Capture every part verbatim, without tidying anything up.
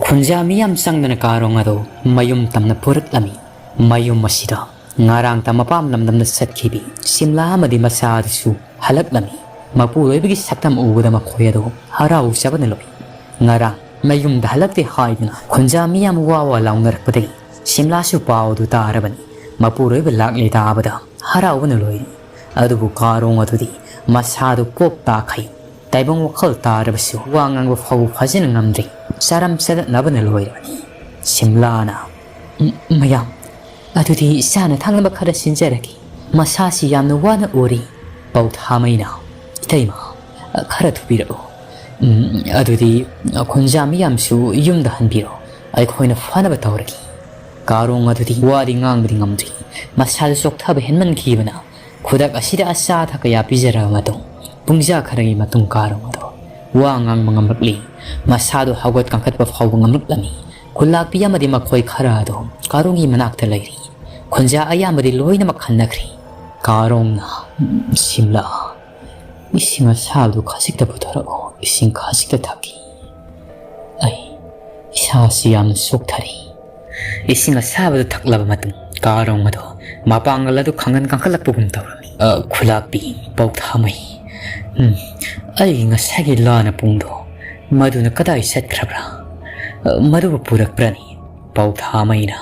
ꯈꯨꯟꯖꯥ ꯃꯤꯌꯥꯝ ꯆꯪꯗꯅ ꯀꯥꯔꯣꯡ ꯑꯗꯨ ꯃꯌꯨꯝ ꯇꯝꯅ ꯄꯨꯔꯛꯂꯝꯃꯤ꯫ ꯃꯌꯨꯝ ꯑꯁꯤꯗ ꯉꯔꯥꯡꯇ ꯃꯄꯥꯝ ꯂꯝꯗꯝꯗ ꯆꯠꯈꯤꯕꯤ ꯁꯤꯝꯂꯥ ꯑꯃꯗꯤ ꯃꯆꯥꯗꯨꯁꯨ ꯍꯜꯂꯛꯂꯝꯃꯤ꯫ ꯃꯄꯨꯔꯣꯏꯕꯒꯤ ꯁꯛꯇꯝ ꯎꯕꯗ ꯃꯈꯣꯏ ꯑꯗꯨ ꯍꯔꯥꯎꯖꯕꯅ ꯂꯣꯏ꯫ ꯉꯔꯥꯡ ꯃꯌꯨꯝꯗ ꯍꯜꯂꯛꯇꯦ ꯍꯥꯏꯗꯨꯅ ꯈꯨꯟꯖꯥ ꯃꯤꯌꯥꯝ ꯋꯥ ꯋꯥ ꯂꯥꯎꯅꯔꯛꯄꯗꯒꯤ ꯁꯤꯝꯂꯥꯁꯨ ꯄꯥꯎ ꯑꯗꯨ ꯇꯥꯔꯕꯅꯤ꯫ ꯃꯄꯨꯔꯣꯏꯕ ꯂꯥꯛꯂꯦ ꯇꯥꯕꯗ ꯍꯔꯥꯎꯕꯅ ꯂꯣꯏꯔꯤ꯫ ꯑꯗꯨꯕꯨ ꯀꯥꯔꯣꯡ ꯑꯗꯨꯗꯤ ꯃꯁꯥꯗꯨ ꯀꯣꯛ ꯇꯥꯈꯩ꯫ ꯇꯥꯏꯕꯪ ꯋꯥꯈꯜ ꯇꯥꯔꯕꯁꯨ ꯋꯥ ꯉꯥꯡꯕ ꯐꯥꯎꯕ ꯐꯖꯅ ꯉꯝꯗ꯭ꯔꯤ꯫ ꯆꯔꯝ ꯆꯗꯠꯅꯕꯅ ꯂꯣꯏꯔꯕꯅꯤ꯫ ꯁꯤꯝꯂꯥꯅ, "ꯎꯝ, ꯃꯌꯥꯝ, ꯑꯗꯨꯗꯤ ꯆꯥꯅ ꯊꯛꯅꯕ ꯈꯔ ꯁꯤꯟꯖꯔꯒꯦ꯫ ꯃꯁꯥꯁꯤ ꯌꯥꯝꯅ ꯋꯥꯅ ꯎꯔꯤ꯫" ꯄꯧꯊꯥꯃꯩꯅ, "ꯏꯇꯩꯃ, ꯈꯔ ꯊꯨꯕꯤꯔꯛꯎ꯫ ꯎꯝ, ꯑꯗꯨꯗꯤ ꯈꯨꯟꯖꯥ ꯃꯤꯌꯥꯝꯁꯨ ꯌꯨꯝꯗ ꯍꯟꯕꯤꯔꯣ꯫ ꯑꯩꯈꯣꯏꯅ ꯐꯅꯕ ꯇꯧꯔꯒꯦ꯫" ꯀꯥꯔꯣꯡ ꯑꯗꯨꯗꯤ ꯋꯥꯗꯤ ꯉꯥꯡꯕꯗꯤ ꯉꯝꯗ꯭ꯔꯤ꯫ ꯃꯁꯥꯗꯨ ꯆꯣꯛꯊꯕ ꯍꯦꯟꯃꯟꯈꯤꯕꯅ ꯈꯨꯗꯛ ꯑꯁꯤꯗ ꯑꯆꯥ ꯑꯊꯛ ꯀꯌꯥ ꯄꯤꯖꯔꯕ ꯃꯇꯨꯡ, ꯄꯨꯡꯖꯥ ꯈꯔꯒꯤ ꯃꯇꯨꯡ ꯀꯥꯔꯣꯡ ꯑꯗꯨ ꯋꯥ ꯉꯥꯡꯕ ꯉꯝꯂꯛꯂꯤ꯫ ꯃꯁꯥꯗꯨ ꯍꯧꯒꯠ ꯀꯥꯡꯈꯠꯄ ꯐꯥꯎꯕ ꯉꯝꯂꯛꯂꯝꯃꯤ꯫ ꯈꯨꯜꯂꯥꯛꯄꯤ ꯑꯃꯗꯤ ꯃꯈꯣꯏ ꯈꯔ ꯑꯗꯨ ꯀꯥꯔꯣꯡꯒꯤ ꯃꯅꯥꯛꯇ ꯂꯩꯔꯤ꯫ ꯈꯨꯟꯖꯥ ꯑꯌꯥꯝꯕꯗꯤ ꯂꯣꯏꯅꯃꯛ ꯍꯟꯅꯈ꯭ꯔꯤ꯫ ꯀꯥꯔꯣꯡꯅ, "ꯁꯤꯝꯂꯥ, ꯏꯁꯤꯡ ꯑꯁꯥꯕꯗꯨ ꯈꯖꯤꯛꯇ ꯄꯨꯊꯣꯔꯛꯑꯣ꯫ ꯏꯁꯤꯡ ꯈꯖꯤꯛꯇ ꯊꯛꯈꯤ꯫ ꯑꯩ ꯏꯁꯥꯁꯤ ꯌꯥꯝꯅ ꯆꯣꯛꯊꯔꯤ꯫" ꯏꯁꯤꯡ ꯑꯁꯥꯕꯗꯨ ꯊꯛꯂꯕ ꯃꯇꯨꯡ ꯀꯥꯔꯣꯡ ꯑꯗꯨ ꯃꯄꯥꯡꯒꯜ ꯑꯗꯨ ꯈꯪꯒꯟ ꯀꯥꯡꯈꯠꯂꯛꯄꯒꯨꯝ ꯇꯧꯔꯝꯃꯤ꯫ "ꯑ, ꯈꯨꯂꯥꯛꯄꯤ ꯄꯧꯊꯥꯃꯩ, ꯎꯝ, ꯑꯩꯒꯤ ꯉꯁꯥꯏꯒꯤ ꯂꯥꯅ ꯄꯨꯡꯗꯣ ꯃꯗꯨꯅ ꯀꯗꯥꯏ ꯆꯠꯈ꯭ꯔꯕ꯭ꯔꯥ? ꯑ, ꯃꯗꯨꯕꯨ ꯄꯨꯔꯛꯄ꯭ꯔꯅꯤ?" ꯄꯧꯊꯥꯃꯩꯅ,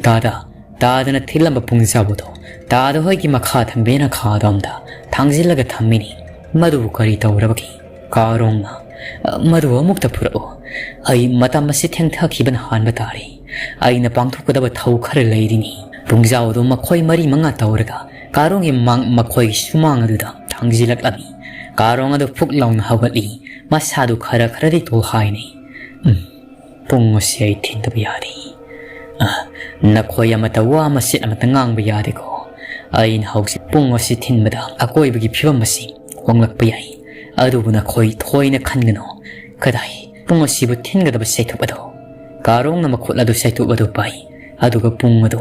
"ꯇꯥꯗ, ꯇꯥꯗꯅ ꯊꯤꯜꯂꯝꯕ ꯄꯨꯡꯖꯥꯎ ꯑꯗꯣ ꯇꯥꯗ ꯍꯣꯏꯒꯤ ꯃꯈꯥ ꯊꯪꯕ ꯌꯦꯅꯈꯥꯗꯣꯝꯗ ꯊꯥꯡꯖꯤꯜꯂꯒ ꯊꯝꯃꯤꯅꯤ꯫ ꯃꯗꯨꯕꯨ ꯀꯔꯤ ꯇꯧꯔꯕꯒꯦ?" ꯀꯥꯔꯣꯡꯅ, "ꯃꯗꯨ ꯑꯃꯨꯛꯇ ꯄꯨꯔꯛꯎ꯫ ꯑꯩ ꯃꯇꯝ ꯑꯁꯤ ꯊꯦꯡꯊꯈꯤꯕꯅ ꯍꯥꯟꯕ ꯇꯥꯔꯦ꯫ ꯑꯩꯅ ꯄꯥꯡꯊꯣꯛꯀꯗꯕ ꯊꯧ ꯈꯔ ꯂꯩꯔꯤꯅꯤ꯫" ꯄꯨꯡꯖꯥꯎ ꯑꯗꯨ ꯃꯈꯣꯏ ꯃꯔꯤ ꯃꯉꯥ ꯇꯧꯔꯒ ꯀꯥꯔꯣꯡꯒꯤ ꯃꯥꯡ-, ꯃꯈꯣꯏꯒꯤ ꯁꯨꯃꯥꯡ ꯑꯗꯨꯗ ꯊꯥꯡꯖꯤꯜꯂꯛꯂꯝꯃꯤ꯫ ꯀꯥꯔꯣꯡ ꯑꯗꯨ ꯐꯨꯛ ꯂꯥꯎꯅ ꯍꯧꯒꯠꯂꯤ꯫ ꯃꯁꯥꯗꯨ ꯈꯔ ꯈꯔꯗꯤ ꯇꯣꯜꯍꯥꯏꯅꯩ꯫ "ꯎꯝ, ꯄꯨꯡ ꯑꯁꯤ ꯑꯩ ꯊꯤꯟꯗꯕ ꯌꯥꯗꯦ꯫ ꯑ, ꯅꯈꯣꯏ ꯑꯃꯠꯇ ꯋꯥ ꯃꯆꯦꯠ ꯑꯃꯠꯇ ꯉꯥꯡꯕ ꯌꯥꯗꯦꯀꯣ꯫ ꯑꯩꯅ ꯍꯧꯖꯤꯛ ꯄꯨꯡ ꯑꯁꯤ ꯊꯤꯟꯕꯗ ꯑꯀꯣꯏꯕꯒꯤ ꯐꯤꯕꯝ ꯑꯁꯤ ꯍꯣꯡꯂꯛꯄ ꯌꯥꯏ꯫ ꯑꯗꯨꯕꯨ ꯅꯈꯣꯏ ꯊꯣꯏꯅ ꯈꯟꯒꯅꯨ꯫ ꯀꯗꯥꯏ, ꯄꯨꯡ ꯑꯁꯤꯕꯨ ꯊꯤꯟꯒꯗꯕ ꯆꯩꯇꯨꯞ ꯑꯗꯣ?" ꯀꯥꯔꯣꯡꯅ ꯃꯈꯨꯠ ꯑꯗꯨ ꯆꯩꯇꯨꯞ ꯑꯗꯨ ꯄꯥꯏ꯫ ꯑꯗꯨꯒ ꯄꯨꯡ ꯑꯗꯨ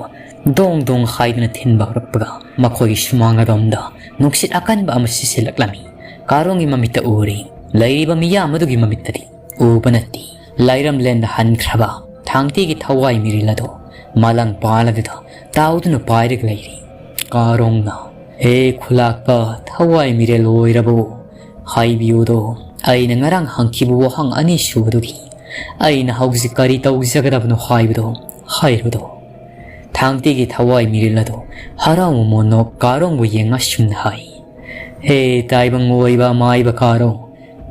ꯗꯣꯡ ꯗꯣꯡ ꯍꯥꯏꯗꯨꯅ ꯊꯤꯟꯕ ꯍꯧꯔꯛꯄꯒ ꯃꯈꯣꯏꯒꯤ ꯁꯨꯃꯥꯡ ꯑꯗꯣꯝꯗ ꯅꯨꯡꯁꯤꯠ ꯑꯀꯟꯕ ꯑꯃ ꯁꯤꯠꯆꯤꯜꯂꯛꯂꯝꯃꯤ꯫ ꯀꯥꯔꯣꯡꯒꯤ ꯃꯃꯤꯠꯇ ꯎꯔꯤ꯫ ꯂꯩꯔꯤꯕ ꯃꯤꯌꯥꯝ ꯑꯗꯨꯒꯤ ꯃꯃꯤꯠꯇꯗꯤ ꯎꯕ ꯅꯠꯇꯦ꯫ ꯂꯥꯏꯔꯝꯂꯦꯟꯗ ꯍꯟꯈ꯭ꯔꯕ ꯊꯥꯡꯇꯤꯒꯤ ꯊꯋꯥꯏ ꯃꯤꯔꯦꯜ ꯑꯗꯨ ꯃꯥꯂꯪ ꯄꯥꯂꯗꯨꯗ ꯇꯥꯎꯗꯨꯅ ꯄꯥꯏꯔꯒ ꯂꯩꯔꯤ꯫ ꯀꯥꯔꯣꯡꯅ, "ꯍꯦ ꯈꯨꯂꯥꯛꯄ ꯊꯋꯥꯏ ꯃꯤꯔꯦꯜ ꯑꯣꯏꯔꯕꯣ? ꯍꯥꯏꯕꯤꯌꯨꯗꯣ, ꯑꯩꯅ ꯉꯔꯥꯡ ꯍꯪꯈꯤꯕ ꯋꯥꯍꯪ ꯑꯅꯤ ꯁꯨꯕꯗꯨꯒꯤ ꯑꯩꯅ ꯍꯧꯖꯤꯛ ꯀꯔꯤ ꯇꯧꯖꯒꯗꯕꯅꯣ ꯍꯥꯏꯕꯗꯣ ꯍꯥꯏꯔꯨꯗꯣ꯫" ꯊꯥꯡꯇꯤꯒꯤ ꯊꯋꯥꯏ ꯃꯤꯔꯦꯜ ꯑꯗꯨ ꯍꯔꯥꯎ ꯃꯃꯣꯟꯅꯣ ꯀꯥꯔꯣꯡꯕꯨ ꯌꯦꯡꯉ ꯁꯨꯝꯅ ꯍꯥꯏ, "ꯍꯦ ꯇꯥꯏꯕꯪ ꯑꯣꯏꯕ ꯃꯥꯏꯕ ꯀꯥꯔꯣꯡ,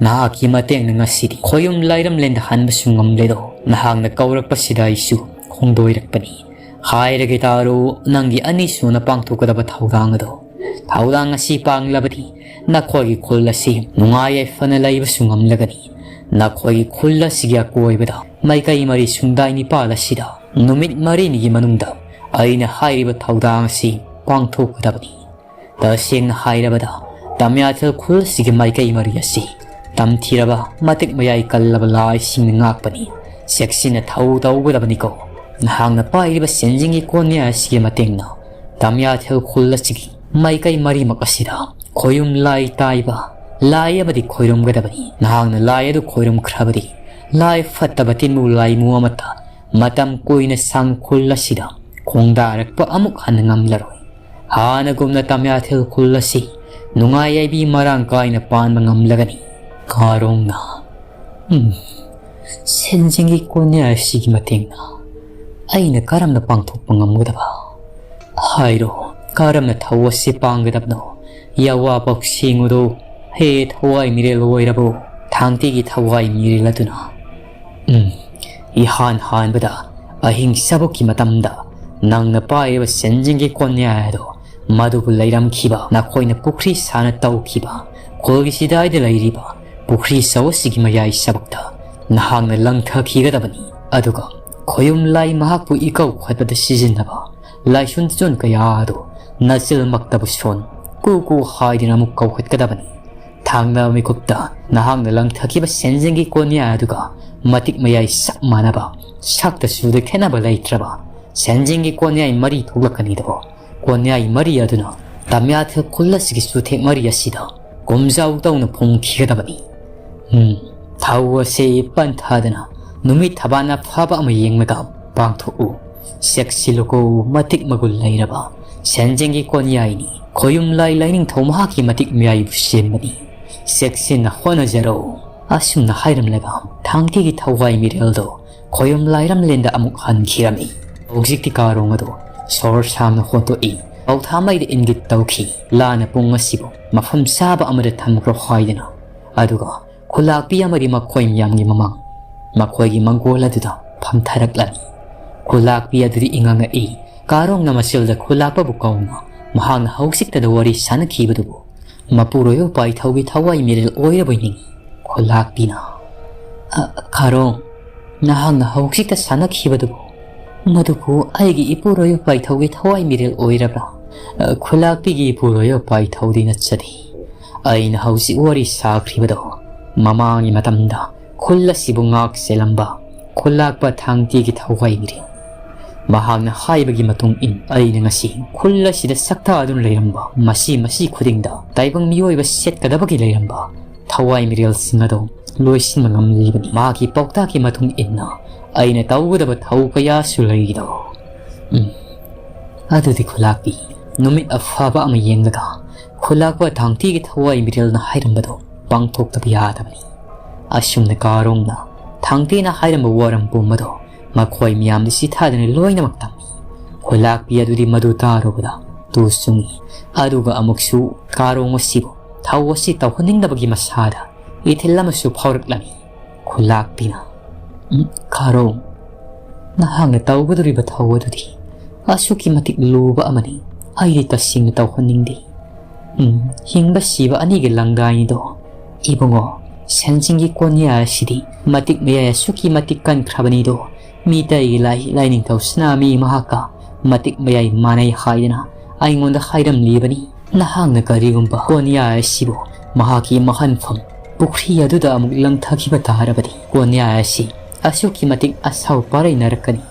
ꯅꯍꯥꯛꯀꯤ ꯃꯇꯦꯡꯅ ꯉꯁꯤꯗꯤ ꯈꯣꯌꯨꯝ ꯂꯥꯏꯔꯝꯂꯦꯟꯗ ꯍꯟꯕꯁꯨ ꯉꯝꯂꯦꯗꯣ꯫ ꯅꯍꯥꯛꯅ ꯀꯧꯔꯛꯄꯁꯤꯗ ꯑꯩꯁꯨ ꯍꯣꯡꯗꯣꯏꯔꯛꯄꯅꯤ꯫ ꯍꯥꯏꯔꯒꯦ ꯇꯥꯔꯣ, ꯅꯪꯒꯤ ꯑꯅꯤꯁꯨꯅ ꯄꯥꯡꯊꯣꯛꯀꯗꯕ ꯊꯧꯗꯥꯡ ꯑꯗꯣ꯫ ꯊꯧꯗꯥꯡ ꯑꯁꯤ ꯄꯥꯡꯂꯕꯗꯤ ꯅꯈꯣꯏꯒꯤ ꯈꯨꯜ ꯑꯁꯤ ꯅꯨꯡꯉꯥꯏ ꯌꯥꯏꯐꯅ ꯂꯩꯕꯁꯨ ꯉꯝꯂꯒꯅꯤ꯫ ꯅꯈꯣꯏꯒꯤ ꯈꯨꯜ ꯑꯁꯤꯒꯤ ꯑꯀꯣꯏꯕꯗ ꯃꯥꯏꯀꯩ ꯃꯔꯤ ꯁꯨꯡꯗꯥꯏ ꯅꯤꯄꯥꯜ ꯑꯁꯤꯗ ꯅꯨꯃꯤꯠ ꯃꯔꯤꯅꯤꯒꯤ ꯃꯅꯨꯡꯗ ꯑꯩꯅ ꯍꯥꯏꯔꯤꯕ ꯊꯧꯗꯥꯡ ꯑꯁꯤ ꯄꯥꯡꯊꯣꯛꯀꯗꯕꯅꯤ꯫ ꯇꯁꯦꯡꯅ ꯍꯥꯏꯔꯕꯗ, ꯇꯝꯌꯥꯊꯦꯜ ꯈꯨꯜ ꯑꯁꯤꯒꯤ ꯃꯥꯏꯀꯩ ꯃꯔꯤ ꯑꯁꯤ ꯇꯝꯊꯤꯔꯕ, ꯃꯇꯤꯛ ꯃꯌꯥꯏ ꯀꯜꯂꯕ ꯂꯥꯏꯁꯤꯡꯅ ꯉꯥꯛꯄꯅꯤ꯫ ꯆꯦꯛꯁꯤꯟꯅ ꯊꯧ ꯇꯧꯒꯗꯕꯅꯤꯀꯣ꯫ ꯅꯍꯥꯛꯅ ꯄꯥꯏꯔꯤꯕ ꯁꯦꯟꯖꯤꯡꯒꯤ ꯀꯣꯟꯌꯥ ꯑꯁꯤꯒꯤ ꯃꯇꯦꯡꯅ ꯇꯝꯌꯥꯊꯦꯜ ꯈꯨꯜ ꯑꯁꯤꯒꯤ ꯃꯥꯏꯀꯩ ꯃꯔꯤꯃꯛ ꯑꯁꯤꯗ ꯈꯣꯌꯨꯝ ꯂꯥꯏ ꯇꯥꯏꯕ ꯂꯥꯏ ꯑꯃꯗꯤ ꯈꯣꯏꯔꯝꯒꯗꯕꯅꯤ꯫ ꯅꯍꯥꯛꯅ ꯂꯥꯏ ꯑꯗꯨ ꯈꯣꯏꯔꯝꯈ꯭ꯔꯕꯗꯤ, ꯂꯥꯏ ꯐꯠꯇꯕ ꯇꯤꯟꯃꯨ ꯂꯥꯏꯃꯨ ꯑꯃꯠꯇ ꯃꯇꯝ ꯀꯨꯏꯅ ꯁꯥꯡ ꯈꯨꯜ ꯑꯁꯤꯗ ꯈꯣꯡꯗꯥꯔꯛꯄ ꯑꯃꯨꯛ ꯍꯟꯅ ꯉꯝꯂꯔꯣꯏ꯫ ꯍꯥꯟꯅꯒꯨꯝꯅ ꯇꯝꯌꯥꯊꯦꯜ ꯈꯨꯜ ꯑꯁꯤ ꯅꯨꯡꯉꯥꯏ ꯌꯥꯏꯕꯤ ꯃꯔꯥꯡ ꯀꯥꯏꯅ ꯄꯥꯟꯕ ꯉꯝꯂꯒꯅꯤ꯫ ꯀꯥꯔꯣꯡꯅ, "ꯎꯝ, ꯁꯦꯟꯖꯦꯡꯒꯤ ꯀꯣꯟꯌꯥ ꯑꯁꯤꯒꯤ ꯃꯇꯦꯡꯅ ꯑꯩꯅ ꯀꯔꯝꯅ ꯄꯥꯡꯊꯣꯛꯄ ꯉꯝꯒꯗꯕ? ꯍꯥꯏꯔꯣ, ꯀꯔꯝꯅ ꯊꯧ ꯑꯁꯤ ꯄꯥꯡꯒꯗꯕꯅꯣ? ꯌꯥꯋꯥ ꯄꯥꯎꯁꯦꯡꯉꯨꯗꯣ, ꯍꯦ ꯊꯋꯥꯏ ꯃꯤꯔꯦꯜ ꯑꯣꯏꯔꯕꯣ?" ꯊꯥꯡꯇꯤꯒꯤ ꯊꯋꯥꯏ ꯃꯤꯔꯦꯜ ꯑꯗꯨꯅ, "ꯎꯝ, ꯏꯍꯥꯟ ꯍꯥꯟꯕꯗ ꯑꯍꯤꯡ ꯆꯕꯨꯛꯀꯤ ꯃꯇꯝꯗ ꯅꯪꯅ ꯄꯥꯏꯔꯤꯕ ꯁꯦꯟꯖꯤꯡꯒꯤ ꯀꯣꯟꯌꯥ ꯑꯗꯣ ꯃꯗꯨꯕꯨ ꯂꯩꯔꯝꯈꯤꯕ ꯅꯈꯣꯏꯅ ꯄꯨꯈ꯭ꯔꯤ ꯁꯥꯅ ꯇꯧꯈꯤꯕ ꯈꯨꯜꯒꯤ ꯆꯤꯗꯥꯏꯗ ꯂꯩꯔꯤꯕ ꯄꯨꯈ꯭ꯔꯤ ꯆꯧ ꯑꯁꯤꯒꯤ ꯃꯌꯥꯏ ꯆꯕꯨꯛꯇ ꯅꯍꯥꯛꯅ ꯂꯪꯊꯈꯤꯒꯗꯕꯅꯤ꯫ ꯑꯗꯨꯒ ꯈꯣꯌꯨꯝ ꯂꯥꯏ ꯃꯍꯥꯛꯄꯨ ꯏꯀꯧ ꯈꯠꯄꯗ ꯁꯤꯖꯤꯟꯅꯕ ꯂꯥꯏꯁꯣꯟ ꯇꯤꯆꯣꯟ ꯀꯌꯥ ꯑꯗꯨ ꯅꯆꯤꯜꯃꯛꯇꯕꯨ ꯁꯣꯟ ꯀꯨ ꯀꯨ ꯍꯥꯏꯗꯨꯅ ꯑꯃꯨꯛ ꯀꯧꯈꯠꯀꯗꯕꯅꯤ꯫ ꯊꯥꯡꯅꯕ ꯃꯤꯀꯨꯞꯇ ꯅꯍꯥꯛꯅ ꯂꯪꯊꯈꯤꯕ ꯁꯦꯟꯖꯦꯡꯒꯤ ꯀꯣꯟꯌꯥ ꯑꯗꯨꯒ ꯃꯇꯤꯛ ꯃꯌꯥꯏ ꯆꯞ ꯃꯥꯟꯅꯕ, ꯁꯛꯇ ꯆꯨꯗ ꯈꯦꯠꯅꯕ ꯂꯩꯇ꯭ꯔꯕ ꯁꯦꯟꯖꯦꯡꯒꯤ ꯀꯣꯟꯌꯥꯏ ꯃꯔꯤ ꯊꯣꯛꯂꯛꯀꯅꯤꯗꯣ꯫ ꯀꯣꯟꯌꯥꯏ ꯃꯔꯤ ꯑꯗꯨꯅ ꯇꯝꯌꯥꯊꯦꯜ ꯈꯨꯜ ꯑꯁꯤꯒꯤ ꯆꯨꯊꯦꯛ ꯃꯔꯤ ꯑꯁꯤꯗ ꯀꯨꯝꯖꯥꯎ ꯇꯧꯅ ꯐꯨꯝꯈꯤꯒꯗꯕꯅꯤ꯫ ꯎꯝ, ꯊꯧ ꯑꯁꯤ ꯄꯟꯊꯥꯗꯅ ꯅꯨꯃꯤꯠ ꯊꯕꯥꯟ ꯑꯐꯕ ꯑꯃ ꯌꯦꯡꯂꯒ ꯄꯥꯡꯊꯣꯛꯎ꯫ ꯆꯦꯛꯁꯤꯜꯂꯨꯀꯣ, ꯃꯇꯤꯛ ꯃꯒꯨꯟ ꯂꯩꯔꯕ ꯁꯦꯟꯖꯦꯡꯒꯤ ꯀꯣꯟꯌꯥꯏꯅꯤ꯫ ꯈꯣꯌꯨꯝ ꯂꯥꯏ ꯂꯥꯏꯅꯤꯡꯊꯧ ꯃꯍꯥꯛꯀꯤ ꯃꯇꯤꯛ ꯃꯌꯥꯏꯕꯨ ꯁꯦꯝꯕꯅꯤ꯫ ꯆꯦꯛꯁꯤꯟꯅ ꯍꯣꯠꯅꯖꯔꯣ꯫ ꯑꯁꯨꯝꯅ ꯍꯥꯏꯔꯝꯂꯒ ꯊꯥꯡꯇꯤꯒꯤ ꯊꯋꯥꯏ ꯃꯤꯔꯦꯜꯗꯣ ꯈꯣꯌꯨꯝ ꯂꯥꯏꯔꯝꯂꯦꯟꯗ ꯑꯃꯨꯛ ꯍꯟꯈꯤꯔꯝꯃꯤ꯫ ꯍꯧꯖꯤꯛꯇꯤ ꯀꯥꯔꯣꯡ ꯑꯗꯨ ꯁꯣꯔ ꯁꯥꯡꯅ ꯍꯣꯟꯗꯣꯛꯏ꯫ ꯄꯥꯎꯊꯥꯃꯩꯗ ꯏꯪꯒꯤꯠ ꯇꯧꯈꯤ꯫ ꯂꯥꯟꯅ ꯄꯨꯡ ꯑꯁꯤꯕꯨ ꯃꯐꯝ ꯆꯥꯕ ꯑꯃꯗ ꯊꯝꯈ꯭ꯔꯣ ꯍꯥꯏꯗꯨꯅ꯫ ꯑꯗꯨꯒ ꯈꯨꯂꯥꯛꯄꯤ ꯑꯃꯗꯤ ꯃꯈꯣꯏ ꯃꯌꯥꯝꯒꯤ ꯃꯃꯥꯡ ꯃꯈꯣꯏꯒꯤ ꯃꯪꯒꯣꯜ ꯑꯗꯨꯗ ꯐꯝꯊꯔꯛꯂꯝꯃꯤ꯫ ꯈꯨꯂꯥꯛꯄꯤ ꯑꯗꯨꯗꯤ ꯏꯉꯥꯡꯉꯛꯏ꯫ ꯀꯥꯔꯣꯡꯅ ꯃꯆꯤꯜꯗ ꯈꯨꯂꯥꯛꯄꯕꯨ ꯀꯧꯅ ꯃꯍꯥꯛꯅ ꯍꯧꯖꯤꯛꯇꯗ ꯋꯥꯔꯤ ꯁꯥꯅꯈꯤꯕꯗꯨꯕꯨ ꯃꯄꯨꯔꯣꯏꯕ ꯄꯥꯏꯊꯧꯒꯤ ꯊꯋꯥꯏ ꯃꯤꯔꯦꯜ ꯑꯣꯏꯔꯕꯣꯏ ꯅꯤꯡꯏ꯫ ꯈꯨꯂꯥꯛꯄꯤꯅ, "ꯑ, ꯀꯥꯔꯣꯡ, ꯅꯍꯥꯛꯅ ꯍꯧꯖꯤꯛꯇ ꯁꯥꯅꯈꯤꯕꯗꯨꯕꯨ ꯃꯗꯨꯕꯨ ꯑꯩꯒꯤ ꯏꯄꯨꯔꯣꯏꯕ ꯄꯥꯏꯊꯧꯒꯤ ꯊꯋꯥꯏ ꯃꯤꯔꯦꯜ ꯑꯣꯏꯔꯕ꯭ꯔꯥ?" "ꯑ, ꯈꯨꯂꯥꯛꯄꯤꯒꯤ ꯏꯄꯨꯔꯣꯏꯕ ꯄꯥꯏꯊꯧꯗꯤ ꯅꯠꯆꯗꯦ꯫ ꯑꯩꯅ ꯍꯧꯖꯤꯛ ꯋꯥꯔꯤ ꯁꯥꯈ꯭ꯔꯤꯕꯗꯣ ꯃꯃꯥꯡꯒꯤ ꯃꯇꯝꯗ ꯈꯨꯜ ꯑꯁꯤꯕꯨ ꯉꯥꯛ ꯁꯦꯜꯂꯝꯕ ꯈꯨꯂꯥꯛꯄ ꯊꯥꯡꯇꯤꯒꯤ ꯊꯋꯥꯏ ꯃꯤꯔꯦꯜ꯫ ꯃꯍꯥꯛꯅ ꯍꯥꯏꯕꯒꯤ ꯃꯇꯨꯡ ꯏꯟ ꯑꯩꯅ ꯉꯁꯤ ꯈꯨꯜ ꯑꯁꯤꯗ ꯁꯛꯇꯥꯗꯨꯅ ꯂꯩꯔꯝꯕ ꯃꯁꯤ ꯃꯁꯤ ꯈꯨꯗꯤꯡꯗ ꯇꯥꯏꯕꯪ ꯃꯤꯑꯣꯏꯕ ꯁꯦꯠꯀꯗꯕꯒꯤ ꯂꯩꯔꯝꯕ ꯊꯋꯥꯏ ꯃꯤꯔꯦꯜꯁꯤꯡ ꯑꯗꯨ ꯂꯣꯏꯁꯤꯟꯕ ꯉꯝꯂꯤꯕꯅꯤ꯫ ꯃꯍꯥꯛꯀꯤ ꯄꯥꯎꯇꯥꯛꯀꯤ ꯃꯇꯨꯡ ꯏꯟꯅ ꯑꯩꯅ ꯇꯧꯒꯗꯕ ꯊꯧ ꯀꯌꯥꯁꯨ ꯂꯩꯔꯤꯗꯣ꯫ ꯎꯝ, ꯑꯗꯨꯗꯤ ꯈꯨꯂꯥꯛꯄꯤ, ꯅꯨꯃꯤꯠ ꯑꯐꯕ ꯑꯃ ꯌꯦꯡꯂꯒ ꯈꯨꯂꯥꯛꯄ ꯊꯥꯡꯇꯤꯒꯤ ꯊꯋꯥꯏ ꯃꯤꯔꯦꯜꯅ ꯍꯥꯏꯔꯝꯕꯗꯣ ꯄꯥꯡꯊꯣꯛꯇꯕ ꯌꯥꯗꯕꯅꯤ꯫" ꯑꯁꯨꯝꯅ ꯀꯥꯔꯣꯡꯅ ꯊꯥꯡꯇꯤꯅ ꯍꯥꯏꯔꯝꯕ ꯋꯥꯔꯝ ꯄꯨꯝꯕꯗꯣ ꯃꯈꯣꯏ ꯃꯌꯥꯝꯗ ꯆꯤꯊꯗꯨꯅ ꯂꯣꯏꯅꯃꯛ ꯇꯝꯃꯤ꯫ ꯈꯨꯂꯥꯛꯄꯤ ꯑꯗꯨꯗꯤ ꯃꯗꯨ ꯇꯥꯔꯨꯕꯗ ꯇꯨ ꯆꯨꯡꯏ꯫ ꯑꯗꯨꯒ ꯑꯃꯨꯛꯁꯨ ꯀꯥꯔꯣꯡ ꯑꯁꯤꯕꯨ ꯊꯧ ꯑꯁꯤ ꯇꯧꯍꯟꯅꯤꯡꯗꯕꯒꯤ ꯃꯁꯥꯗ ꯏꯊꯤꯜ ꯑꯃꯁꯨ ꯐꯥꯎꯔꯛꯂꯝꯃꯤ꯫ ꯈꯨꯂꯥꯛꯄꯤꯅ, "ꯎꯝ, ꯀꯥꯔꯣꯡ, ꯅꯍꯥꯛꯅ ꯇꯧꯒꯗꯧꯔꯤꯕ ꯊꯧ ꯑꯗꯨꯗꯤ ꯑꯁꯨꯛꯀꯤ ꯃꯇꯤꯛ ꯂꯨꯕ ꯑꯃꯅꯤ꯫ ꯑꯩꯗꯤ ꯇꯁꯦꯡꯅ ꯇꯧꯍꯟꯅꯤꯡꯗꯦ꯫ ꯎꯝ, ꯍꯤꯡꯕ ꯁꯤꯕ ꯑꯅꯤꯒꯤ ꯂꯪꯗꯥꯏꯅꯤꯗꯣ꯫ ꯏꯕꯨꯡꯉꯣ, ꯁꯦꯟꯖꯤꯡꯒꯤ ꯀꯣꯟꯌꯥ ꯑꯁꯤꯗꯤ ꯃꯇꯤꯛ ꯃꯌꯥꯏ ꯑꯁꯨꯛꯀꯤ ꯃꯇꯤꯛ ꯀꯟꯈ꯭ꯔꯕꯅꯤꯗꯣ꯫ ꯃꯤꯇꯩꯒꯤ ꯂꯥꯏ, ꯂꯥꯏꯅꯤꯡꯊꯧ ꯁꯅꯥꯃꯍꯤ ꯃꯍꯥꯛꯀ ꯃꯇꯤꯛ ꯃꯌꯥꯏ ꯃꯥꯟꯅꯩ ꯍꯥꯏꯗꯅ ꯑꯩꯉꯣꯟꯗ ꯍꯥꯏꯔꯝꯂꯤꯕꯅꯤ꯫ ꯅꯍꯥꯛꯅ ꯀꯔꯤꯒꯨꯝꯕ ꯀꯣꯟꯌꯥ ꯑꯁꯤꯕꯨ ꯃꯍꯥꯛꯀꯤ ꯃꯍꯟꯐꯝ ꯄꯨꯈ꯭ꯔꯤ ꯑꯗꯨꯗ ꯑꯃꯨꯛ ꯂꯪꯊꯈꯤꯕ ꯇꯥꯔꯕꯗꯤ, ꯀꯣꯟꯌꯥ ꯑꯁꯤ ꯑꯁꯨꯛꯀꯤ ꯃꯇꯤꯛ ꯑꯁꯥꯎ ꯄꯥꯔꯩꯅꯔꯛꯀꯅꯤ꯫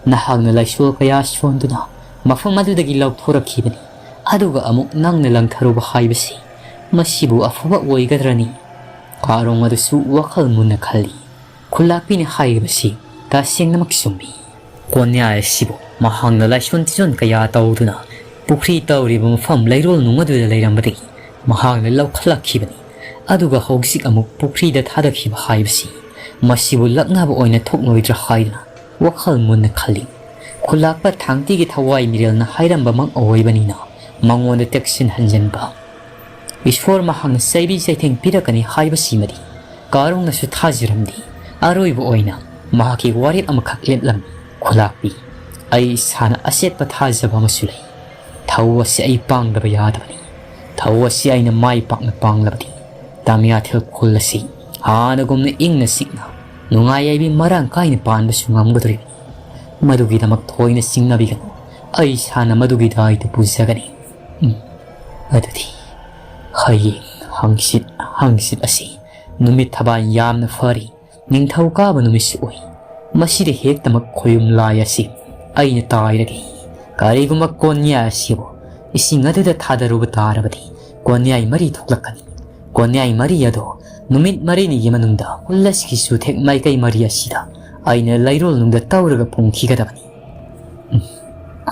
ꯅꯍꯥꯛꯅ ꯂꯥꯏꯁꯣꯜ ꯀꯌꯥ ꯁꯣꯟꯗꯨꯅ ꯃꯐꯝ ꯑꯗꯨꯗꯒꯤ ꯂꯧꯊꯣꯔꯛꯈꯤꯕꯅꯤ꯫ ꯑꯗꯨꯒ ꯑꯃꯨꯛ ꯅꯪꯅ ꯂꯪꯊꯔꯨꯕ ꯍꯥꯏꯕꯁꯤ ꯃꯁꯤꯕꯨ ꯑꯐꯕ ꯑꯣꯏꯒꯗ꯭ꯔꯅꯤ?" ꯀꯥꯔꯣꯡ ꯑꯗꯨꯁꯨ ꯋꯥꯈꯜ ꯃꯨꯟꯅ ꯈꯜꯂꯤ꯫ ꯈꯨꯜꯂꯥꯛꯄꯤꯅ ꯍꯥꯏꯔꯤꯕꯁꯤ ꯇꯁꯦꯡꯅꯃꯛ ꯆꯨꯝꯃꯤ꯫ ꯀꯣꯟꯌꯥꯏ ꯑꯁꯤꯕꯨ ꯃꯍꯥꯛꯅ ꯂꯥꯏꯁꯣꯟ ꯇꯤꯁꯣꯟ ꯀꯌꯥ ꯇꯧꯗꯨꯅ ꯄꯨꯈ꯭ꯔꯤ ꯇꯧꯔꯤꯕ ꯃꯐꯝ ꯂꯩꯔꯣꯜ ꯅꯨꯡ ꯑꯗꯨꯗ ꯂꯩꯔꯝꯕꯗꯒꯤ ꯃꯍꯥꯛꯅ ꯂꯧꯈꯠꯂꯛꯈꯤꯕꯅꯤ꯫ ꯑꯗꯨꯒ ꯍꯧꯖꯤꯛ ꯑꯃꯨꯛ ꯄꯨꯈ꯭ꯔꯤꯗ ꯊꯥꯗꯈꯤꯕ ꯍꯥꯏꯕꯁꯤ ꯃꯁꯤꯕꯨ ꯂꯛꯅꯕ ꯑꯣꯏꯅ ꯊꯣꯛꯂꯣꯏꯗ꯭ꯔꯥ ꯍꯥꯏꯗꯨꯅ ꯋꯥꯈꯜ ꯃꯨꯟꯅ ꯈꯜꯂꯤ꯫ ꯈꯨꯜꯂꯥꯛꯄ ꯊꯥꯡꯇꯤꯒꯤ ꯊꯋꯥꯏ ꯃꯤꯔꯦꯜꯅ ꯍꯥꯏꯔꯝꯕꯃꯛ ꯑꯣꯏꯕꯅꯤꯅ ꯃꯉꯣꯟꯗ ꯇꯦꯛꯁꯤꯟ ꯍꯟꯖꯤꯟꯕ꯫ ꯏꯁꯣꯔ ꯃꯍꯥꯛꯅ ꯆꯩꯕꯤ ꯆꯩꯊꯦꯡ ꯄꯤꯔꯛꯀꯅꯤ ꯍꯥꯏꯕꯁꯤꯃꯗꯤ ꯀꯥꯔꯣꯡꯅꯁꯨ ꯊꯥꯖꯔꯝꯗꯦ꯫ ꯑꯔꯣꯏꯕ ꯑꯣꯏꯅ ꯃꯍꯥꯛꯀꯤ ꯋꯥꯔꯦꯞ ꯑꯃꯈꯛ ꯂꯦꯞꯂꯝꯃꯤ꯫ ꯈꯨꯂꯥꯛꯄꯤ, ꯑꯩ ꯏꯁꯥꯅ ꯑꯆꯦꯠꯄ ꯊꯥꯖꯕ ꯑꯃꯁꯨ ꯂꯩ꯫ ꯊꯧ ꯑꯁꯤ ꯑꯩ ꯄꯥꯡꯗꯕ ꯌꯥꯗꯕꯅꯤ꯫ ꯊꯧ ꯑꯁꯤ ꯑꯩꯅ ꯃꯥꯏ ꯄꯥꯛꯅ ꯄꯥꯡꯂꯕꯗꯤ ꯇꯥꯃꯤꯌꯥꯊꯦꯜ ꯈꯨꯜ ꯑꯁꯤ ꯍꯥꯟꯅꯒꯨꯝꯅ ꯏꯪꯅ ꯆꯤꯛꯅ ꯅꯨꯡꯉꯥꯏ ꯌꯥꯏꯕꯤ ꯃꯔꯥꯡ ꯀꯥꯏꯅ ꯄꯥꯟꯕꯁꯨ ꯉꯝꯒꯗꯧꯔꯤꯕꯅꯤ꯫ ꯃꯗꯨꯒꯤꯗꯃꯛ ꯊꯣꯏꯅ ꯆꯤꯡꯅꯕꯤꯒꯅꯨ꯫ ꯑꯩ ꯏꯁꯥꯅ ꯃꯗꯨꯒꯤ ꯗꯥꯏꯇ ꯄꯨꯖꯒꯅꯤ꯫ ꯎꯝ, ꯑꯗꯨꯗꯤ ꯍꯌꯦꯡ ꯍꯪꯆꯤꯠ, ꯍꯪꯆꯤꯠ ꯑꯁꯤ ꯅꯨꯃꯤꯠ ꯊꯕꯥꯜ ꯌꯥꯝꯅ ꯐꯔꯤ꯫ ꯅꯤꯡꯊꯧꯀꯥꯕ ꯅꯨꯃꯤꯠꯁꯨ ꯑꯣꯏ꯫ ꯃꯁꯤꯗ ꯍꯦꯛꯇꯃꯛ ꯈꯣꯌꯨꯝ ꯂꯥꯏ ꯑꯁꯤ ꯑꯩꯅ ꯇꯥꯏꯔꯒꯦ꯫ ꯀꯔꯤꯒꯨꯝꯕ ꯀꯣꯟꯌꯥꯏ ꯑꯁꯤꯕꯨ ꯏꯁꯤꯡ ꯑꯗꯨꯗ ꯊꯥꯗꯔꯨꯕ ꯇꯥꯔꯕꯗꯤ ꯀꯣꯟꯌꯥꯏ ꯃꯔꯤ ꯊꯣꯛꯂꯛꯀꯅꯤ꯫ ꯀꯣꯟꯌꯥꯏ ꯃꯔꯤ ꯑꯗꯣ ꯅꯨꯃꯤꯠ ꯃꯔꯤꯅꯤꯒꯤ ꯃꯅꯨꯡꯗ ꯈꯨꯜ ꯑꯁꯤꯒꯤ ꯆꯨꯊꯦꯛ ꯃꯥꯏꯀꯩ ꯃꯔꯤ ꯑꯁꯤꯗ ꯑꯩꯅ ꯂꯩꯔꯣꯜ ꯅꯨꯡꯗ ꯇꯧꯔꯒ ꯄꯨꯝꯈꯤꯒꯗꯕꯅꯤ꯫ ꯎꯝ,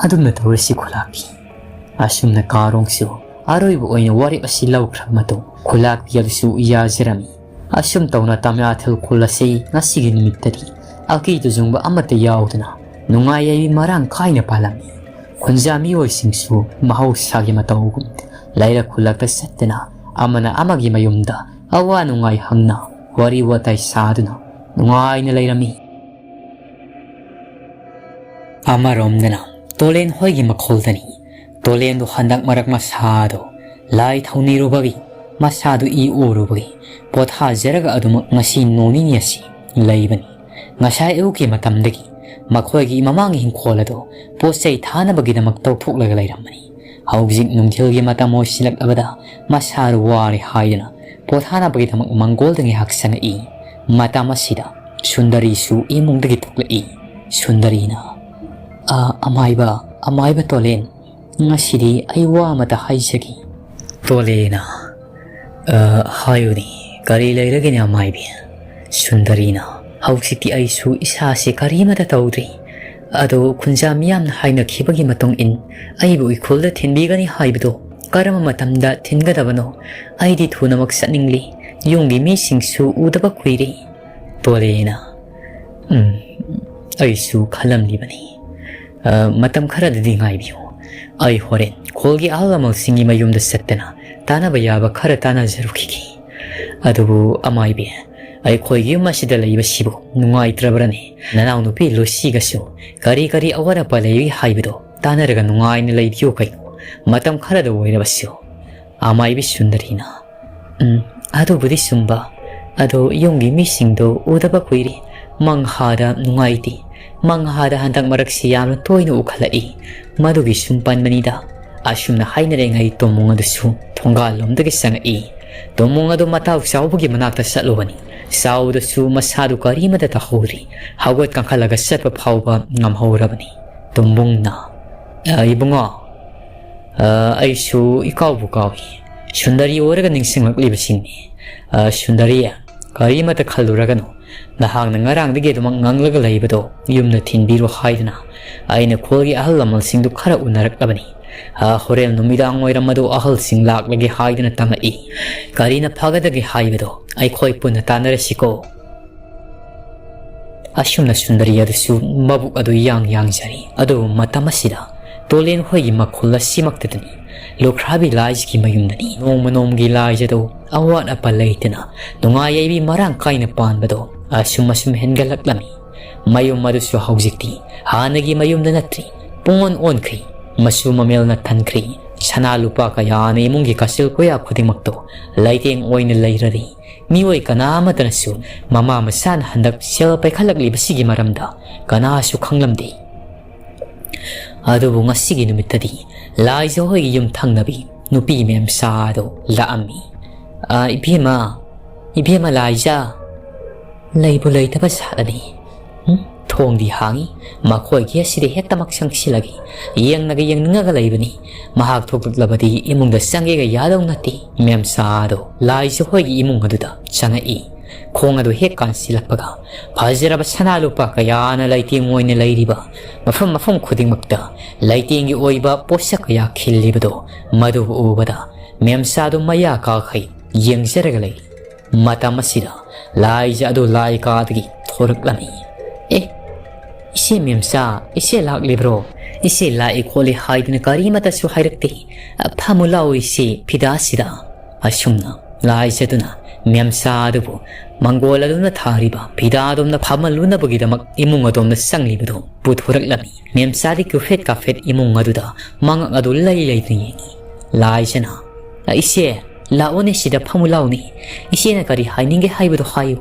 ꯑꯗꯨꯝꯅ ꯇꯧꯔꯁꯤ ꯈꯨꯂꯥꯛꯄꯤ꯫ ꯑꯁꯨꯝꯅ ꯀꯥꯔꯣꯡꯁꯨ ꯑꯔꯣꯏꯕ ꯑꯣꯏꯅ ꯋꯥꯔꯦꯞ ꯑꯁꯤ ꯂꯧꯈ꯭ꯔꯕ ꯃꯇꯨꯡ ꯈꯨꯂꯥꯛꯄꯤ ꯑꯗꯨꯁꯨ ꯌꯥꯖꯔꯝꯃꯤ꯫ ꯑꯁꯨꯝ ꯇꯧꯅ ꯇꯥꯃꯤꯌꯥꯊꯦꯜ ꯈꯨꯜ ꯑꯁꯤ ꯉꯁꯤꯒꯤ ꯅꯨꯃꯤꯠꯇꯗꯤ ꯑꯀꯤ ꯇꯨꯖꯨꯡꯕ ꯑꯃꯠꯇ ꯌꯥꯎꯗꯅ ꯅꯨꯡꯉꯥꯏ ꯌꯥꯏꯕꯤ ꯃꯔꯥꯡ ꯀꯥꯏꯅ ꯄꯥꯜꯂꯝꯃꯤ꯫ ꯈꯨꯟꯖꯥ ꯃꯤꯑꯣꯏꯁꯤꯡꯁꯨ ꯃꯍꯧꯁꯥꯒꯤ ꯃꯇꯧꯒꯨꯝ ꯂꯩꯔꯛ ꯈꯨꯜꯂꯛꯇ ꯆꯠꯇꯨꯅ ꯑꯃꯅ ꯑꯃꯒꯤ ꯃꯌꯨꯝꯗ ꯑꯋꯥ ꯅꯨꯡꯉꯥꯏ ꯍꯪꯅ ꯋꯥꯔꯤ ꯋꯥꯇꯥꯏ ꯁꯥꯗꯨꯅ ꯅꯨꯡꯉꯥꯏꯅ ꯂꯩꯔꯝꯃꯤ꯫ ꯑꯃꯔꯣꯝꯗꯅ ꯇꯣꯂꯦꯟ ꯍꯣꯏꯒꯤ ꯃꯈꯣꯜꯗꯅꯤ꯫ ꯇꯣꯂꯦꯟꯗꯨ ꯍꯟꯗꯛ ꯃꯔꯛ ꯃꯁꯥꯗꯨ ꯂꯥꯏ ꯊꯧꯅꯤꯔꯨꯕꯒꯤ, ꯃꯁꯥꯗꯨ ꯏ ꯎꯔꯨꯕꯒꯤ ꯄꯣꯊꯥꯖꯔꯒ ꯑꯗꯨꯃꯛ ꯉꯁꯤ ꯅꯣꯡ ꯅꯤꯅꯤ ꯑꯁꯤ ꯂꯩꯕꯅꯤ꯫ ꯉꯁꯥꯏ ꯑꯌꯨꯛꯀꯤ ꯃꯇꯝꯗꯒꯤ ꯃꯈꯣꯏꯒꯤ ꯃꯃꯥꯡꯒꯤ ꯏꯪꯈꯣꯜ ꯑꯗꯨ ꯄꯣꯠ ꯆꯩ ꯊꯥꯅꯕꯒꯤꯗꯃꯛ ꯇꯧꯊꯣꯛꯂꯒ ꯂꯩꯔꯝꯕꯅꯤ꯫ ꯍꯧꯖꯤꯛ ꯅꯨꯡꯊꯤꯜꯒꯤ ꯃꯇꯝ ꯑꯣꯏꯁꯤꯜꯂꯛꯂꯕꯗ ꯃꯁꯥꯗꯨ ꯋꯥꯔꯦ ꯍꯥꯏꯗꯨꯅ ꯄꯣꯊꯥꯅꯕꯒꯤꯗꯃꯛ ꯃꯪꯒꯣꯜꯗ ꯉꯥꯏꯍꯥꯛ ꯆꯪꯉꯛꯏ꯫ ꯃꯇꯝ ꯑꯁꯤꯗ ꯁꯨꯟꯗꯔꯤꯁꯨ ꯏꯃꯨꯡꯗꯒꯤ ꯊꯣꯛꯂꯛꯏ꯫ ꯁꯨꯟꯗꯔꯤꯅ, "ꯑ, ꯑꯃꯥꯏꯕ, ꯑꯃꯥꯏꯕ ꯇꯣꯂꯦꯟ, ꯉꯁꯤꯗꯤ ꯑꯩ ꯋꯥ ꯑꯃꯇ ꯍꯥꯏꯖꯒꯦ꯫" ꯇꯣꯂꯦꯅ, "ꯑ, ꯍꯥꯏꯌꯨꯅꯦ, ꯀꯔꯤ ꯂꯩꯔꯒꯦꯅꯦ ꯑꯃꯥꯏꯕꯤ?" ꯁꯨꯟꯗꯔꯤꯅ, ꯍꯧꯖꯤꯛꯇꯤ ꯑꯩꯁꯨ ꯏꯁꯥꯁꯦ ꯀꯔꯤꯃꯠꯇ ꯇꯧꯗ꯭ꯔꯤ꯫ ꯑꯗꯣ ꯈꯨꯟꯖꯥ ꯃꯤꯌꯥꯝꯅ ꯍꯥꯏꯅꯈꯤꯕꯒꯤ ꯃꯇꯨꯡ ꯏꯟ ꯑꯩꯕꯨ ꯎꯈ꯭ꯔꯨꯜꯗ ꯊꯤꯟꯕꯤꯒꯅꯤ ꯍꯥꯏꯕꯗꯣ ꯀꯔꯝꯕ ꯃꯇꯝꯗ ꯊꯤꯟꯒꯗꯕꯅꯣ? ꯑꯩꯗꯤ ꯊꯨꯅꯃꯛ ꯆꯠꯅꯤꯡꯂꯤ꯫ ꯌꯨꯝꯒꯤ ꯃꯤꯁꯤꯡꯁꯨ ꯎꯗꯕ ꯀꯨꯏꯔꯦ꯫ ꯇꯣꯂꯦꯅ, "ꯎꯝ, ꯑꯩꯁꯨ ꯈꯜꯂꯝꯂꯤꯕꯅꯤ꯫ ꯑ, ꯃꯇꯝ ꯈꯔꯗꯗꯤ ꯉꯥꯏꯕꯤꯌꯨ꯫ ꯑꯩ ꯍꯣꯔꯦꯟ ꯈꯨꯜꯒꯤ ꯑꯍꯜ ꯂꯃꯟꯁꯤꯡꯒꯤ ꯃꯌꯨꯝꯗ ꯆꯠꯇꯅ ꯇꯥꯟꯅꯕ ꯌꯥꯕ ꯈꯔ ꯇꯥꯟꯅꯖꯔꯨꯈꯤꯒꯦ꯫ ꯑꯗꯨꯕꯨ ꯑꯃꯥꯏꯕꯤ, ꯑꯩꯈꯣꯏꯒꯤ ꯌꯨꯝ ꯑꯁꯤꯗ ꯂꯩꯕꯁꯤꯕꯨ ꯅꯨꯡꯉꯥꯏꯇ꯭ꯔꯕ꯭ꯔꯅꯦ? ꯅꯅꯥꯎꯅꯨꯄꯤ ꯂꯨꯁꯤꯒꯁꯨ ꯀꯔꯤ ꯀꯔꯤ ꯑꯋꯥꯠ ꯑꯄꯥ ꯂꯩꯔꯤ ꯍꯥꯏꯕꯗꯣ ꯇꯥꯟꯅꯔꯒ ꯅꯨꯡꯉꯥꯏꯅ ꯂꯩꯕꯤꯌꯨ ꯀꯩꯅꯣ, ꯃꯇꯝ ꯈꯔꯗ ꯑꯣꯏꯔꯕꯁꯨ꯫" ꯑꯃꯥꯏꯕꯤ ꯁꯨꯟꯗꯔꯤꯅ, "ꯎꯝ, ꯑꯗꯨꯕꯨꯗꯤ ꯆꯨꯝꯕ꯫ ꯑꯗꯣ ꯌꯨꯝꯒꯤ ꯃꯤꯁꯤꯡꯗꯣ ꯎꯗꯕ ꯀꯨꯏꯔꯦ꯫ ꯃꯪꯍꯥꯗ ꯅꯨꯡꯉꯥꯏꯇꯦ꯫ ꯃꯪꯍꯥꯗ ꯍꯟꯗꯛ ꯃꯔꯛꯁꯤ ꯌꯥꯝꯅ ꯇꯣꯏꯅ ꯎꯈꯠꯂꯛꯏ꯫ ꯃꯗꯨꯒꯤ ꯁꯨꯝ ꯄꯟꯕꯅꯤꯗ꯫" ꯑꯁꯨꯝꯅ ꯍꯥꯏꯅꯔꯤꯉꯩ ꯇꯣꯃꯨꯡ ꯑꯗꯨꯁꯨ ꯊꯣꯡꯒꯥꯜꯂꯣꯝꯗꯒꯤ ꯆꯪꯉꯛꯏ꯫ ꯇꯣꯃꯨꯡ ꯑꯗꯨ ꯃꯇꯥꯎ ꯆꯥꯎꯕꯒꯤ ꯃꯅꯥꯛꯇ ꯆꯠꯂꯨꯕꯅꯤ꯫ ꯆꯥꯎꯗꯁꯨ ꯃꯁꯥꯗꯨ ꯀꯔꯤꯃꯠꯇ ꯇꯧꯍꯧꯗ꯭ꯔꯤ꯫ ꯍꯧꯒꯠ ꯀꯥꯡꯈꯠꯂꯒ ꯆꯠꯄ ꯐꯥꯎꯕ ꯉꯝꯍꯧꯔꯕꯅꯤ꯫ ꯇꯣꯝꯕꯨꯡꯅ, "ꯑ, ꯏꯕꯨꯡꯉꯣ, ꯑ, ꯑꯩꯁꯨ ꯏꯀꯥꯎꯕꯨ ꯀꯥꯎꯏ꯫ ꯁꯨꯟꯗꯔꯤ ꯑꯣꯏꯔꯒ ꯅꯤꯡꯁꯤꯡꯂꯛꯂꯤꯕꯁꯤꯅꯤ꯫ ꯑ, ꯁꯨꯟꯗꯔꯤ, ꯀꯔꯤꯃꯠꯇ ꯈꯜꯂꯨꯔꯒꯅꯨ꯫ ꯅꯍꯥꯛꯅ ꯉꯔꯥꯡꯗꯒꯤ ꯑꯗꯨꯃꯛ ꯉꯥꯡꯂꯒ ꯂꯩꯕꯗꯣ ꯌꯨꯝꯗ ꯊꯤꯟꯕꯤꯔꯣ ꯍꯥꯏꯗꯅ ꯑꯩꯅ ꯈꯨꯜꯒꯤ ꯑꯍꯜ ꯂꯃꯟꯁꯤꯡꯗꯨ ꯈꯔ ꯎꯅꯔꯛꯂꯕꯅꯤ꯫ ꯑ, ꯍꯣꯔꯦꯟ ꯅꯨꯃꯤꯗꯥꯡ ꯋꯥꯏꯔꯝ ꯑꯗꯨ ꯑꯍꯜꯁꯤꯡ ꯂꯥꯛꯂꯒꯦ ꯍꯥꯏꯗꯨꯅ ꯇꯝꯃꯛꯏ꯫ ꯀꯔꯤꯅ ꯐꯒꯗꯒꯦ ꯍꯥꯏꯕꯗꯣ ꯑꯩꯈꯣꯏ ꯄꯨꯟꯅ ꯇꯥꯟꯅꯔꯁꯤꯀꯣ꯫" ꯑꯁꯨꯝꯅ ꯁꯨꯟꯗꯔꯤ ꯑꯗꯨꯁꯨ ꯃꯕꯨꯛ ꯑꯗꯨ ꯌꯥꯡ ꯌꯥꯡꯖꯔꯤ꯫ ꯑꯗꯨꯕꯨ ꯃꯇꯝ ꯑꯁꯤꯗ ꯇꯣꯂꯦꯟ ꯍꯣꯏꯒꯤ ꯃꯈꯨꯜ ꯑꯁꯤꯃꯛꯇꯗꯅꯤ ꯂꯨꯈ꯭ꯔꯥꯕꯤ ꯂꯥꯏꯖꯒꯤ ꯃꯌꯨꯝꯗꯅꯤ꯫ ꯅꯣꯡꯃ ꯅꯣꯡꯃꯒꯤ ꯂꯥꯏꯖꯗꯣ ꯑꯋꯥꯠ ꯑꯄꯥ ꯂꯩꯇꯅ ꯅꯨꯡꯉꯥꯏ ꯌꯥꯏꯕꯤ ꯃꯔꯥꯡ ꯀꯥꯏꯅ ꯄꯥꯟꯕꯗꯣ ꯑꯁꯨꯝ ꯑꯁꯨꯝ ꯍꯦꯟꯒꯠꯂꯛꯂꯝꯃꯤ꯫ ꯃꯌꯨꯝ ꯑꯗꯨꯁꯨ ꯍꯧꯖꯤꯛꯇꯤ ꯍꯥꯟꯅꯒꯤ ꯃꯌꯨꯝꯗ ꯅꯠꯇ꯭ꯔꯤ, ꯄꯨꯡꯑꯣꯟ ꯑꯣꯟꯈ꯭ꯔꯤ꯫ ꯃꯆꯨ ꯃꯃꯦꯜꯅ ꯊꯟꯈ꯭ꯔꯤ꯫ ꯁꯅꯥ ꯂꯨꯄꯥ ꯀꯌꯥꯅ ꯏꯃꯨꯡꯒꯤ ꯀꯥꯆꯤꯜ ꯀꯣꯌꯥ ꯈꯨꯗꯤꯡꯃꯛꯇꯣ ꯂꯩꯇꯦꯡ ꯑꯣꯏꯅ ꯂꯩꯔꯔꯤ꯫ ꯃꯤꯑꯣꯏ ꯀꯅꯥ ꯑꯃꯠꯇꯅꯁꯨ ꯃꯃꯥ ꯃꯆꯥꯅ ꯍꯟꯗꯛ ꯁꯦꯜ ꯄꯥꯏꯈꯠꯂꯛꯂꯤꯕꯁꯤꯒꯤ ꯃꯔꯝꯗ ꯀꯅꯥꯁꯨ ꯈꯪꯂꯝꯗꯦ꯫ ꯑꯗꯨꯕꯨ ꯉꯁꯤꯒꯤ ꯅꯨꯃꯤꯠꯇꯗꯤ ꯂꯥꯏꯖ ꯍꯣꯏꯒꯤ ꯌꯨꯝ ꯊꯪꯅꯕꯤ ꯅꯨꯄꯤ ꯃꯦꯝꯆꯥ ꯑꯗꯨ ꯂꯥꯛꯑꯝꯃꯤ꯫ "ꯑ, ꯏꯕꯦꯝꯃ, ꯏꯕꯦꯝꯃ ꯂꯥꯏꯖ, ꯂꯩꯕꯨ ꯂꯩꯇꯕ ꯁꯥꯔꯅꯤ꯫ ꯎꯝ, ꯊꯣꯡꯗꯤ ꯍꯥꯡꯉꯤ, ꯃꯈꯣꯏꯒꯤ ꯑꯁꯤꯗ ꯍꯦꯛꯇꯃꯛ ꯆꯪꯁꯤꯜꯂꯒꯦ꯫ ꯌꯦꯡꯅꯒ ꯌꯦꯡꯅꯤꯡꯉꯒ ꯂꯩꯕꯅꯤ꯫ ꯃꯍꯥꯛ ꯊꯣꯛꯂꯛꯂꯕꯗꯤ ꯏꯃꯨꯡꯗ ꯆꯪꯒꯦꯒ ꯌꯥꯗꯧ ꯅꯠꯇꯦ꯫" ꯃꯦꯝꯆꯥ ꯑꯗꯨ ꯂꯥꯏꯖ ꯍꯣꯏꯒꯤ ꯏꯃꯨꯡ ꯑꯗꯨꯗ ꯆꯪꯉꯛꯏ꯫ ꯈꯣꯡ ꯑꯗꯨ ꯍꯦꯛ ꯀꯥꯟꯁꯤꯜꯂꯛꯄꯒ, ꯐꯖꯔꯕ ꯁꯅꯥ ꯂꯨꯄꯥ ꯀꯌꯥꯅ ꯂꯩꯇꯦꯡ ꯑꯣꯏꯅ ꯂꯩꯔꯤꯕ ꯃꯐꯝ ꯃꯐꯝ ꯈꯨꯗꯤꯡꯃꯛꯇ ꯂꯩꯇꯦꯡꯒꯤ ꯑꯣꯏꯕ ꯄꯣꯠꯁꯛ ꯀꯌꯥ ꯈꯤꯜꯂꯤꯕꯗꯣ, ꯃꯗꯨꯕꯨ ꯎꯕꯗ ꯃꯦꯝꯆꯥꯗꯨ ꯃꯌꯥ ꯀꯥꯈꯩ ꯌꯦꯡꯖꯔꯒ ꯂꯩ꯫ ꯃꯇꯝ ꯑꯁꯤꯗ ꯂꯥꯏꯖ ꯑꯗꯨ ꯂꯥꯏ ꯀꯥꯗꯒꯤ ꯊꯣꯔꯛꯂꯝꯃꯤ꯫ "ꯑꯦ, ꯏꯆꯦ ꯃꯦꯝꯆꯥ, ꯏꯆꯦ ꯂꯥꯛꯂꯤꯕ꯭ꯔꯣ? ꯏꯆꯦ ꯂꯥꯛꯏ ꯈꯣꯠꯂꯤ ꯍꯥꯏꯗꯨꯅ ꯀꯔꯤꯃꯠꯇꯁꯨ ꯍꯥꯏꯔꯛꯇꯦ꯫ ꯐꯝꯃꯨ ꯂꯥꯛꯑꯣ ꯏꯆꯦ, ꯐꯤꯗꯥꯁꯤꯗ"꯫ ꯑꯁꯨꯝꯅ ꯂꯥꯏꯖꯗꯨꯅ ꯃꯦꯝꯆꯥ ꯑꯗꯨꯕꯨ ꯃꯪꯒꯣꯜ ꯑꯗꯨꯅ ꯊꯥꯔꯤꯕ ꯐꯤꯗꯥ ꯑꯗꯣꯝꯗ ꯐꯝꯍꯜꯂꯨꯅꯕꯒꯤꯗꯃꯛ ꯏꯃꯨꯡ ꯑꯗꯣꯝꯗ ꯆꯪꯂꯤꯕꯗꯨ ꯄꯨꯊꯣꯔꯛꯂꯝꯃꯤ꯫ ꯃꯦꯝꯆꯥꯗꯤ ꯀꯨꯐꯦꯠ ꯀꯥꯐꯦꯠ ꯏꯃꯨꯡ ꯑꯗꯨꯗ ꯃꯉꯛ ꯑꯗꯨ ꯂꯩ ꯂꯩꯗꯨꯅ ꯌꯦꯡꯏ꯫ ꯂꯥꯏꯖꯅ, "ꯏꯆꯦ, ꯂꯥꯛꯑꯣꯅꯦ, ꯁꯤꯗ ꯐꯝꯃꯨ ꯂꯥꯎꯅꯦ꯫ ꯏꯆꯦꯅ ꯀꯔꯤ ꯍꯥꯏꯅꯤꯡꯒꯦ ꯍꯥꯏꯕꯗꯣ ꯍꯥꯏꯌꯨ"꯫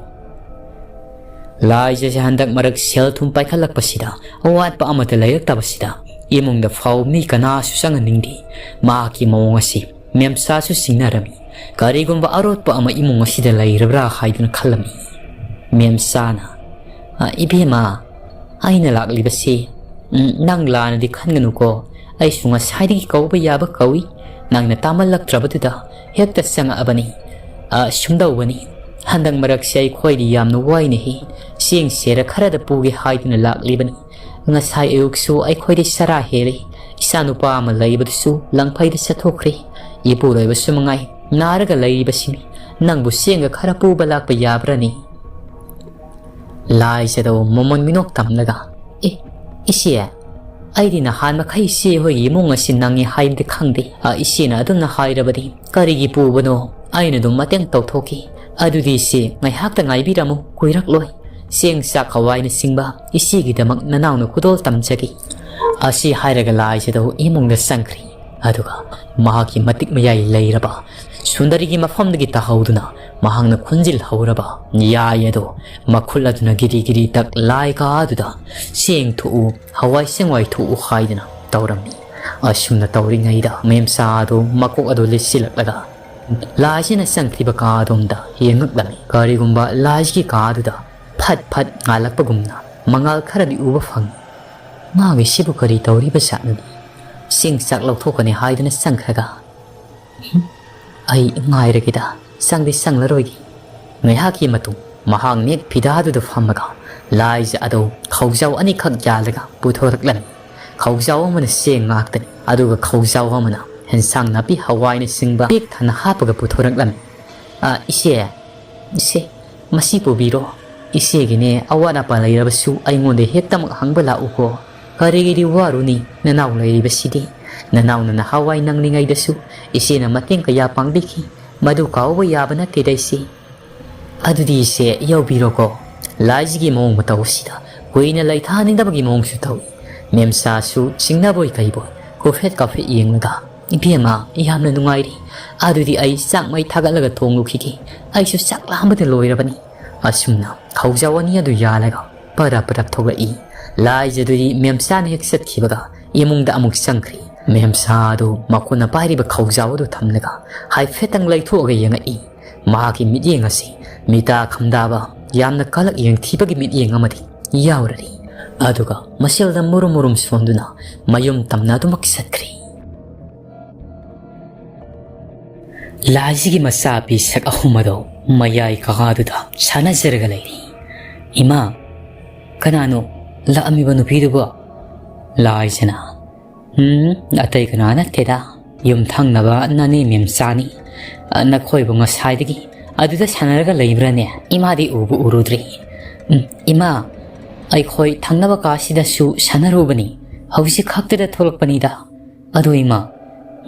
ꯂꯥꯏꯖꯁꯦ ꯍꯟꯗꯛ ꯃꯔꯛ ꯁꯦꯜ ꯊꯨꯝ ꯄꯥꯏꯈꯠꯂꯛꯄꯁꯤꯗ ꯑꯋꯥꯠꯄ ꯑꯃꯠꯇ ꯂꯩꯔꯛꯇꯕꯁꯤꯗ ꯏꯃꯨꯡꯗ ꯐꯥꯎ ꯃꯤ ꯀꯅꯥꯁꯨ ꯆꯪꯍꯟꯅꯤꯡꯗꯦ꯫ ꯃꯍꯥꯛꯀꯤ ꯃꯑꯣꯡ ꯑꯁꯤ ꯃꯦꯝꯆꯥꯁꯨ ꯁꯤꯡꯅꯔꯝꯃꯤ꯫ ꯀꯔꯤꯒꯨꯝꯕ ꯑꯔꯣꯠꯄ ꯑꯃ ꯏꯃꯨꯡ ꯑꯁꯤꯗ ꯂꯩꯔꯕ꯭ꯔꯥ ꯍꯥꯏꯗꯨꯅ ꯈꯜꯂꯝꯃꯤ꯫ ꯃꯦꯝꯆꯥꯅ, "ꯑ, ꯏꯕꯦꯝꯃ, ꯑꯩꯅ ꯂꯥꯛꯂꯤꯕꯁꯤ, ꯎꯝ, ꯅꯪ ꯂꯥꯟꯅꯗꯤ ꯈꯟꯒꯅꯨꯀꯣ꯫ ꯑꯩꯁꯨ ꯉꯁꯥꯏꯗꯒꯤ ꯀꯧꯕ ꯌꯥꯕ ꯀꯧꯏ꯫ ꯅꯪꯅ ꯇꯥꯃꯜꯂꯛꯇ꯭ꯔꯕꯗꯨꯗ ꯍꯦꯛꯇ ꯆꯪꯉꯛꯑꯕꯅꯤ꯫ ꯑ, ꯁꯨꯝꯗꯧꯕꯅꯤ꯫ ꯍꯟꯗꯛ ꯃꯔꯛꯁꯦ ꯑꯩꯈꯣꯏꯗꯤ ꯌꯥꯝꯅ ꯋꯥꯏꯅꯦꯍꯦ꯫ ꯆꯦꯡ ꯁꯦꯔ ꯈꯔꯗ ꯄꯨꯒꯦ ꯍꯥꯏꯗꯨꯅ ꯂꯥꯛꯂꯤꯕꯅꯤ꯫ ꯉꯁꯥꯏ ꯑꯌꯨꯛꯁꯨ ꯑꯩꯈꯣꯏꯗꯤ ꯆꯔꯥ ꯍꯦꯜꯂꯤ꯫ ꯏꯆꯥꯅꯨꯄꯥ ꯑꯃ ꯂꯩꯕꯗꯨꯁꯨ ꯂꯪꯐꯩꯗ ꯆꯠꯊꯣꯛꯈ꯭ꯔꯦ꯫ ꯏꯄꯨꯔꯣꯏꯕꯁꯨ ꯃꯉꯥꯏ ꯅꯥꯔꯒ ꯂꯩꯔꯤꯕꯁꯤꯅꯤ꯫ ꯅꯪꯕꯨ ꯆꯦꯡꯒ ꯈꯔ ꯄꯨꯕ ꯂꯥꯛꯄ ꯌꯥꯕ꯭ꯔꯅꯦ?" ꯂꯥꯏꯖꯗꯕꯨ ꯃꯃꯣꯟ ꯃꯤꯅꯣꯛ ꯇꯝꯂꯒ, "ꯑꯦ, ꯏꯆꯦ, ꯑꯩꯗꯤ ꯅꯍꯥꯟ ꯃꯈꯩ ꯏꯆꯦ ꯍꯣꯏꯒꯤ ꯏꯃꯨꯡ ꯑꯁꯤ ꯅꯪꯉꯤ ꯍꯥꯏꯕꯗꯤ ꯈꯪꯗꯦ꯫ ꯑ, ꯏꯆꯦꯅ ꯑꯗꯨꯝꯅ ꯍꯥꯏꯔꯕꯗꯤ ꯀꯔꯤꯒꯤ ꯄꯨꯕꯅꯣ? ꯑꯩꯅ ꯑꯗꯨꯝ ꯃꯇꯦꯡ ꯇꯧꯊꯣꯛꯈꯤ꯫ ꯑꯗꯨꯗꯤ ꯏꯆꯦ, ꯉꯥꯏꯍꯥꯛꯇ ꯉꯥꯏꯕꯤꯔꯝꯃꯨ, ꯀꯨꯏꯔꯛꯂꯣꯏ꯫ ꯆꯦꯡ ꯆꯥꯛ ꯍꯋꯥꯏꯅꯆꯤꯡꯕ ꯏꯆꯦꯒꯤꯗꯃꯛ ꯅꯅꯥꯎꯅ ꯈꯨꯗꯣꯜ ꯇꯝꯖꯒꯦ"꯫ ꯑꯁꯤ ꯍꯥꯏꯔꯒ ꯂꯥꯏꯖꯗꯧ ꯏꯃꯨꯡꯗ ꯆꯪꯈ꯭ꯔꯤ꯫ ꯑꯗꯨꯒ ꯃꯍꯥꯛꯀꯤ ꯃꯇꯤꯛ ꯃꯌꯥꯏ ꯂꯩꯔꯕ ꯁꯨꯟꯗꯔꯤꯒꯤ ꯃꯐꯝꯗꯒꯤ ꯇꯥꯍꯧꯗꯨꯅ ꯃꯍꯥꯛꯅ ꯈꯨꯟꯖꯤꯜꯍꯧꯔꯕ ꯌꯥꯏ ꯑꯗꯨ ꯃꯈꯨꯠ ꯑꯗꯨꯅ ꯒꯤꯔꯤ ꯒꯤꯔꯤ ꯇꯛ ꯂꯥꯏ ꯀꯥꯗꯨꯗ ꯆꯦꯡ ꯊꯣꯛꯎ, ꯍꯋꯥꯏ ꯆꯦꯡꯋꯥꯏ ꯊꯣꯛꯎ ꯍꯥꯏꯗꯨꯅ ꯇꯧꯔꯝꯃꯤ꯫ ꯑꯁꯨꯝꯅ ꯇꯧꯔꯤꯉꯩꯗ ꯃꯦꯝꯆꯥ ꯑꯗꯨ ꯃꯀꯣꯛ ꯑꯗꯨ ꯂꯤꯠꯁꯤꯜꯂꯛꯂꯒ ꯂꯥꯏꯁꯤꯅ ꯆꯪꯈꯤꯕ ꯀꯥ ꯑꯗꯣꯝꯗ ꯌꯦꯡꯉꯛꯂꯝꯃꯤ꯫ ꯀꯔꯤꯒꯨꯝꯕ ꯂꯥꯏꯁꯤꯒꯤ ꯀꯥ ꯑꯗꯨꯗ ꯐꯠ ꯐꯠ ꯉꯥꯜꯂꯛꯄꯒꯨꯝꯅ ꯃꯉꯥꯜ ꯈꯔꯗꯤ ꯎꯕ ꯐꯪꯉꯤ꯫ "ꯃꯥꯒꯤꯁꯤꯕꯨ ꯀꯔꯤ ꯇꯧꯔꯤꯕ ꯖꯥꯠꯅꯣꯅꯦ? ꯆꯦꯡ ꯆꯥꯛ ꯂꯧꯊꯣꯛꯀꯅꯤ ꯍꯥꯏꯗꯨꯅ ꯆꯪꯈ꯭ꯔꯒ꯫ ꯍꯨꯝ, ꯑꯩ ꯉꯥꯏꯔꯒꯦꯗ, ꯆꯪꯗꯤ ꯆꯪꯂꯔꯣꯏꯒꯦ"꯫ ꯉꯥꯏꯍꯥꯛꯀꯤ ꯃꯇꯨꯡ ꯃꯍꯥꯛ ꯅꯦꯛ ꯐꯤꯗꯥꯗꯨꯗ ꯐꯝꯃꯒ ꯂꯥꯏꯖ ꯑꯗꯨ ꯈꯧꯖꯥꯎ ꯑꯅꯤꯈꯛ ꯌꯥꯜꯂꯒ ꯄꯨꯊꯣꯔꯛꯂꯝꯃꯤ꯫ ꯈꯧꯖꯥꯎ ꯑꯃꯅ ꯆꯦꯡ ꯉꯥꯛꯇꯅꯤ, ꯑꯗꯨꯒ ꯈꯧꯖꯥꯎ ꯑꯃꯅ ꯍꯦꯟꯁꯥꯡ ꯅꯥꯄꯤ ꯍꯋꯥꯏꯅꯆꯤꯡꯕ ꯄꯤꯛ ꯊꯟꯅ ꯍꯥꯞꯄꯒ ꯄꯨꯊꯣꯔꯛꯂꯝꯃꯤ꯫ "ꯑ, ꯏꯆꯦ, ꯏꯆꯦ, ꯃꯁꯤ ꯄꯨꯕꯤꯔꯣ꯫ ꯏꯆꯦꯒꯤꯅꯦ ꯑꯋꯥꯠ ꯑꯄꯥ ꯂꯩꯔꯕꯁꯨ ꯑꯩꯉꯣꯟꯗ ꯍꯦꯛꯇꯃꯛ ꯍꯪꯕ ꯂꯥꯛꯎꯀꯣ꯫ ꯀꯔꯤꯒꯤꯗꯤ ꯋꯥꯔꯨꯅꯤ, ꯅꯅꯥꯎ ꯂꯩꯔꯤꯕꯁꯤꯗꯤ꯫ ꯅꯅꯥꯎꯅ ꯅꯍꯥꯟꯋꯥꯏ ꯅꯪꯂꯤꯉꯩꯗꯁꯨ ꯏꯆꯦꯅ ꯃꯇꯦꯡ ꯀꯌꯥ ꯄꯥꯡꯕꯤꯈꯤ, ꯃꯗꯨ ꯀꯥꯎꯕ ꯌꯥꯕ ꯅꯠꯇꯦꯗ ꯏꯆꯦ"꯫ "ꯑꯗꯨꯗꯤ ꯏꯆꯦ ꯌꯧꯕꯤꯔꯣꯀꯣ"꯫ ꯂꯥꯏꯖꯒꯤ ꯃꯑꯣꯡ ꯃꯇꯧ ꯑꯁꯤꯗ ꯀꯨꯏꯅ ꯂꯩꯊꯥꯅꯤꯡꯗꯕꯒꯤ ꯃꯑꯣꯡꯁꯨ ꯇꯧꯏ꯫ ꯃꯦꯝꯆꯥꯁꯨ ꯆꯤꯡꯅꯕꯣꯏ ꯀꯩꯕꯣꯏ ꯀꯣꯐꯦꯠ ꯀꯥꯐꯦꯠ ꯌꯦꯡꯂꯒ, "ꯏꯕꯦꯝꯃ, ꯌꯥꯝꯅ ꯅꯨꯡꯉꯥꯏꯔꯤ꯫ ꯑꯗꯨꯗꯤ ꯑꯩ ꯆꯥꯛ ꯃꯩ ꯊꯥꯒꯠꯂꯒ ꯊꯣꯡꯂꯨꯈꯤꯒꯦ꯫ ꯑꯩꯁꯨ ꯆꯥꯛ ꯂꯥꯝꯕꯗ ꯂꯣꯏꯔꯕꯅꯤ"꯫ ꯑꯁꯨꯝꯅ ꯈꯧꯖꯥꯎ ꯑꯅꯤ ꯑꯗꯨ ꯌꯥꯜꯂꯒ ꯄꯔꯞ ꯄꯔꯞ ꯊꯣꯛꯂꯛꯏ꯫ ꯂꯥꯏꯖꯗꯨꯗꯤ ꯃꯦꯝꯆꯥꯅ ꯍꯦꯛ ꯆꯠꯈꯤꯕꯒ ꯏꯃꯨꯡꯗ ꯑꯃꯨꯛ ꯆꯪꯈ꯭ꯔꯦ꯫ ꯃꯦꯝꯆꯥ ꯑꯗꯨ ꯃꯈꯨꯠꯅ ꯄꯥꯏꯔꯤꯕ ꯈꯧꯖꯥꯎ ꯑꯗꯨ ꯊꯝꯂꯒ ꯍꯥꯏꯐꯦꯠꯇꯪ ꯂꯩꯊꯣꯛꯑꯒ ꯌꯦꯡꯉꯛꯏ꯫ ꯃꯍꯥꯛꯀꯤ ꯃꯤꯠꯌꯦꯡ ꯑꯁꯤ ꯃꯤꯇꯥ ꯈꯝꯗꯥꯕ, ꯌꯥꯝꯅ ꯀꯂꯛ ꯌꯦꯡꯊꯤꯕꯒꯤ ꯃꯤꯠꯌꯦꯡ ꯑꯃꯗꯤ ꯌꯥꯎꯔꯔꯤ꯫ ꯑꯗꯨꯒ ꯃꯁꯦꯜꯗ ꯃꯨꯔꯨꯝ ꯃꯨꯔꯨꯝ ꯁꯣꯟꯗꯨꯅ ꯃꯌꯨꯝ ꯇꯝꯅ ꯑꯗꯨꯃꯛ ꯆꯠꯈ꯭ꯔꯦ꯫ ꯂꯥꯏꯖꯒꯤ ꯃꯆꯥ ꯄꯤꯁꯛ ꯑꯍꯨꯝ ꯑꯗꯨ ꯃꯌꯥꯏ ꯀꯥꯗꯨꯗ ꯁꯥꯟꯅꯖꯔꯒ ꯂꯩꯔꯤ꯫ "ꯏꯃꯥ, ꯀꯅꯥꯅꯣ ꯂꯥꯛꯑꯝꯃꯤꯕ ꯅꯨꯄꯤꯗꯨꯕꯣ?" ꯂꯥꯏꯖꯅ, "ꯎꯝ, ꯑꯇꯩ ꯀꯅꯥ ꯅꯠꯇꯦꯗ, ꯌꯨꯝꯊꯪꯅꯕ ꯅꯅꯦ ꯃꯦꯝꯆꯥꯅꯤ꯫ ꯅꯈꯣꯏꯕꯨ ꯉꯁꯥꯏꯗꯒꯤ ꯑꯗꯨꯗ ꯁꯥꯟꯅꯔꯒ ꯂꯩꯕ꯭ꯔꯥꯅꯦ? ꯏꯃꯥꯗꯤ ꯎꯕꯨ ꯎꯔꯨꯗ꯭ꯔꯤ꯫ ꯎꯝ, ꯏꯃꯥ, ꯑꯩꯈꯣꯏ ꯊꯪꯅꯕ ꯀꯥꯁꯤꯗꯁꯨ ꯁꯥꯟꯅꯔꯨꯕꯅꯤ, ꯍꯧꯖꯤꯛ ꯈꯛꯇꯗ ꯊꯣꯛꯂꯛꯄꯅꯤꯗ꯫ ꯑꯗꯣ ꯏꯃꯥ,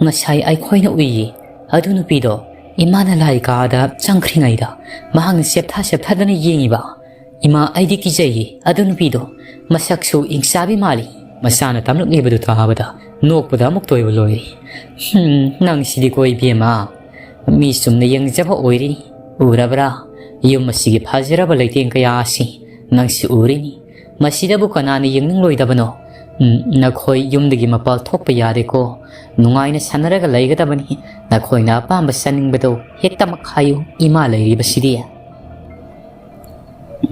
ꯉꯁꯥꯏ ꯑꯩꯈꯣꯏꯅ ꯎꯏꯌꯦ, ꯑꯗꯨ ꯅꯨꯄꯤꯗꯣ ꯏꯃꯥꯅ ꯂꯥꯏ ꯀꯥꯗ ꯆꯪꯈ꯭ꯔꯤꯉꯩꯗ ꯃꯍꯥꯛꯅ ꯆꯦꯞꯊꯥ ꯆꯦꯞꯊꯥꯗꯅ ꯌꯦꯡꯉꯤꯕ꯫ ꯏꯃꯥ, ꯑꯩꯗꯤ ꯀꯤꯖꯩꯌꯦ ꯑꯗꯨ ꯅꯨꯄꯤꯗꯣ꯫ ꯃꯁꯛꯁꯨ ꯏꯪꯆꯥꯕꯤ ꯃꯥꯜꯂꯤ"꯫ ꯃꯆꯥꯅ ꯇꯝꯂꯛꯂꯤꯕꯗꯨ ꯇꯥꯕꯗ ꯅꯣꯛꯄꯗ ꯑꯃꯨꯛꯇ ꯑꯣꯏꯕ ꯂꯣꯏꯔꯦ꯫ "ꯍꯨꯝ, ꯅꯪꯁꯤꯗꯤꯀꯣ ꯏꯕꯦꯝꯃ, ꯃꯤ ꯆꯨꯝꯅ ꯌꯦꯡꯖꯕ ꯑꯣꯏꯔꯤ꯫ ꯎꯔꯕ꯭ꯔꯥ? ꯌꯨꯝ ꯑꯁꯤꯒꯤ ꯐꯖꯔꯕ ꯂꯩꯇꯦꯡ ꯀꯌꯥ ꯑꯁꯤ ꯅꯪꯁꯨ ꯎꯔꯤꯅꯤ꯫ ꯃꯁꯤꯗꯕꯨ ꯀꯅꯥꯅ ꯌꯦꯡꯅꯤꯡꯂꯣꯏꯗꯕꯅꯣ? ꯎꯝ, ꯅꯈꯣꯏ ꯌꯨꯝꯗꯒꯤ ꯃꯄꯥꯜ ꯊꯣꯛꯄ ꯌꯥꯗꯦꯀꯣ꯫ ꯅꯨꯡꯉꯥꯏꯅ ꯁꯥꯟꯅꯔꯒ ꯂꯩꯒꯗꯕꯅꯤ꯫ ꯅꯈꯣꯏꯅ ꯑꯄꯥꯝꯕ ꯆꯥꯅꯤꯡꯕꯗꯣ ꯍꯦꯛꯇꯃꯛ ꯍꯥꯏꯌꯨ, ꯏꯃꯥ ꯂꯩꯔꯤꯕꯁꯤꯗꯤ"꯫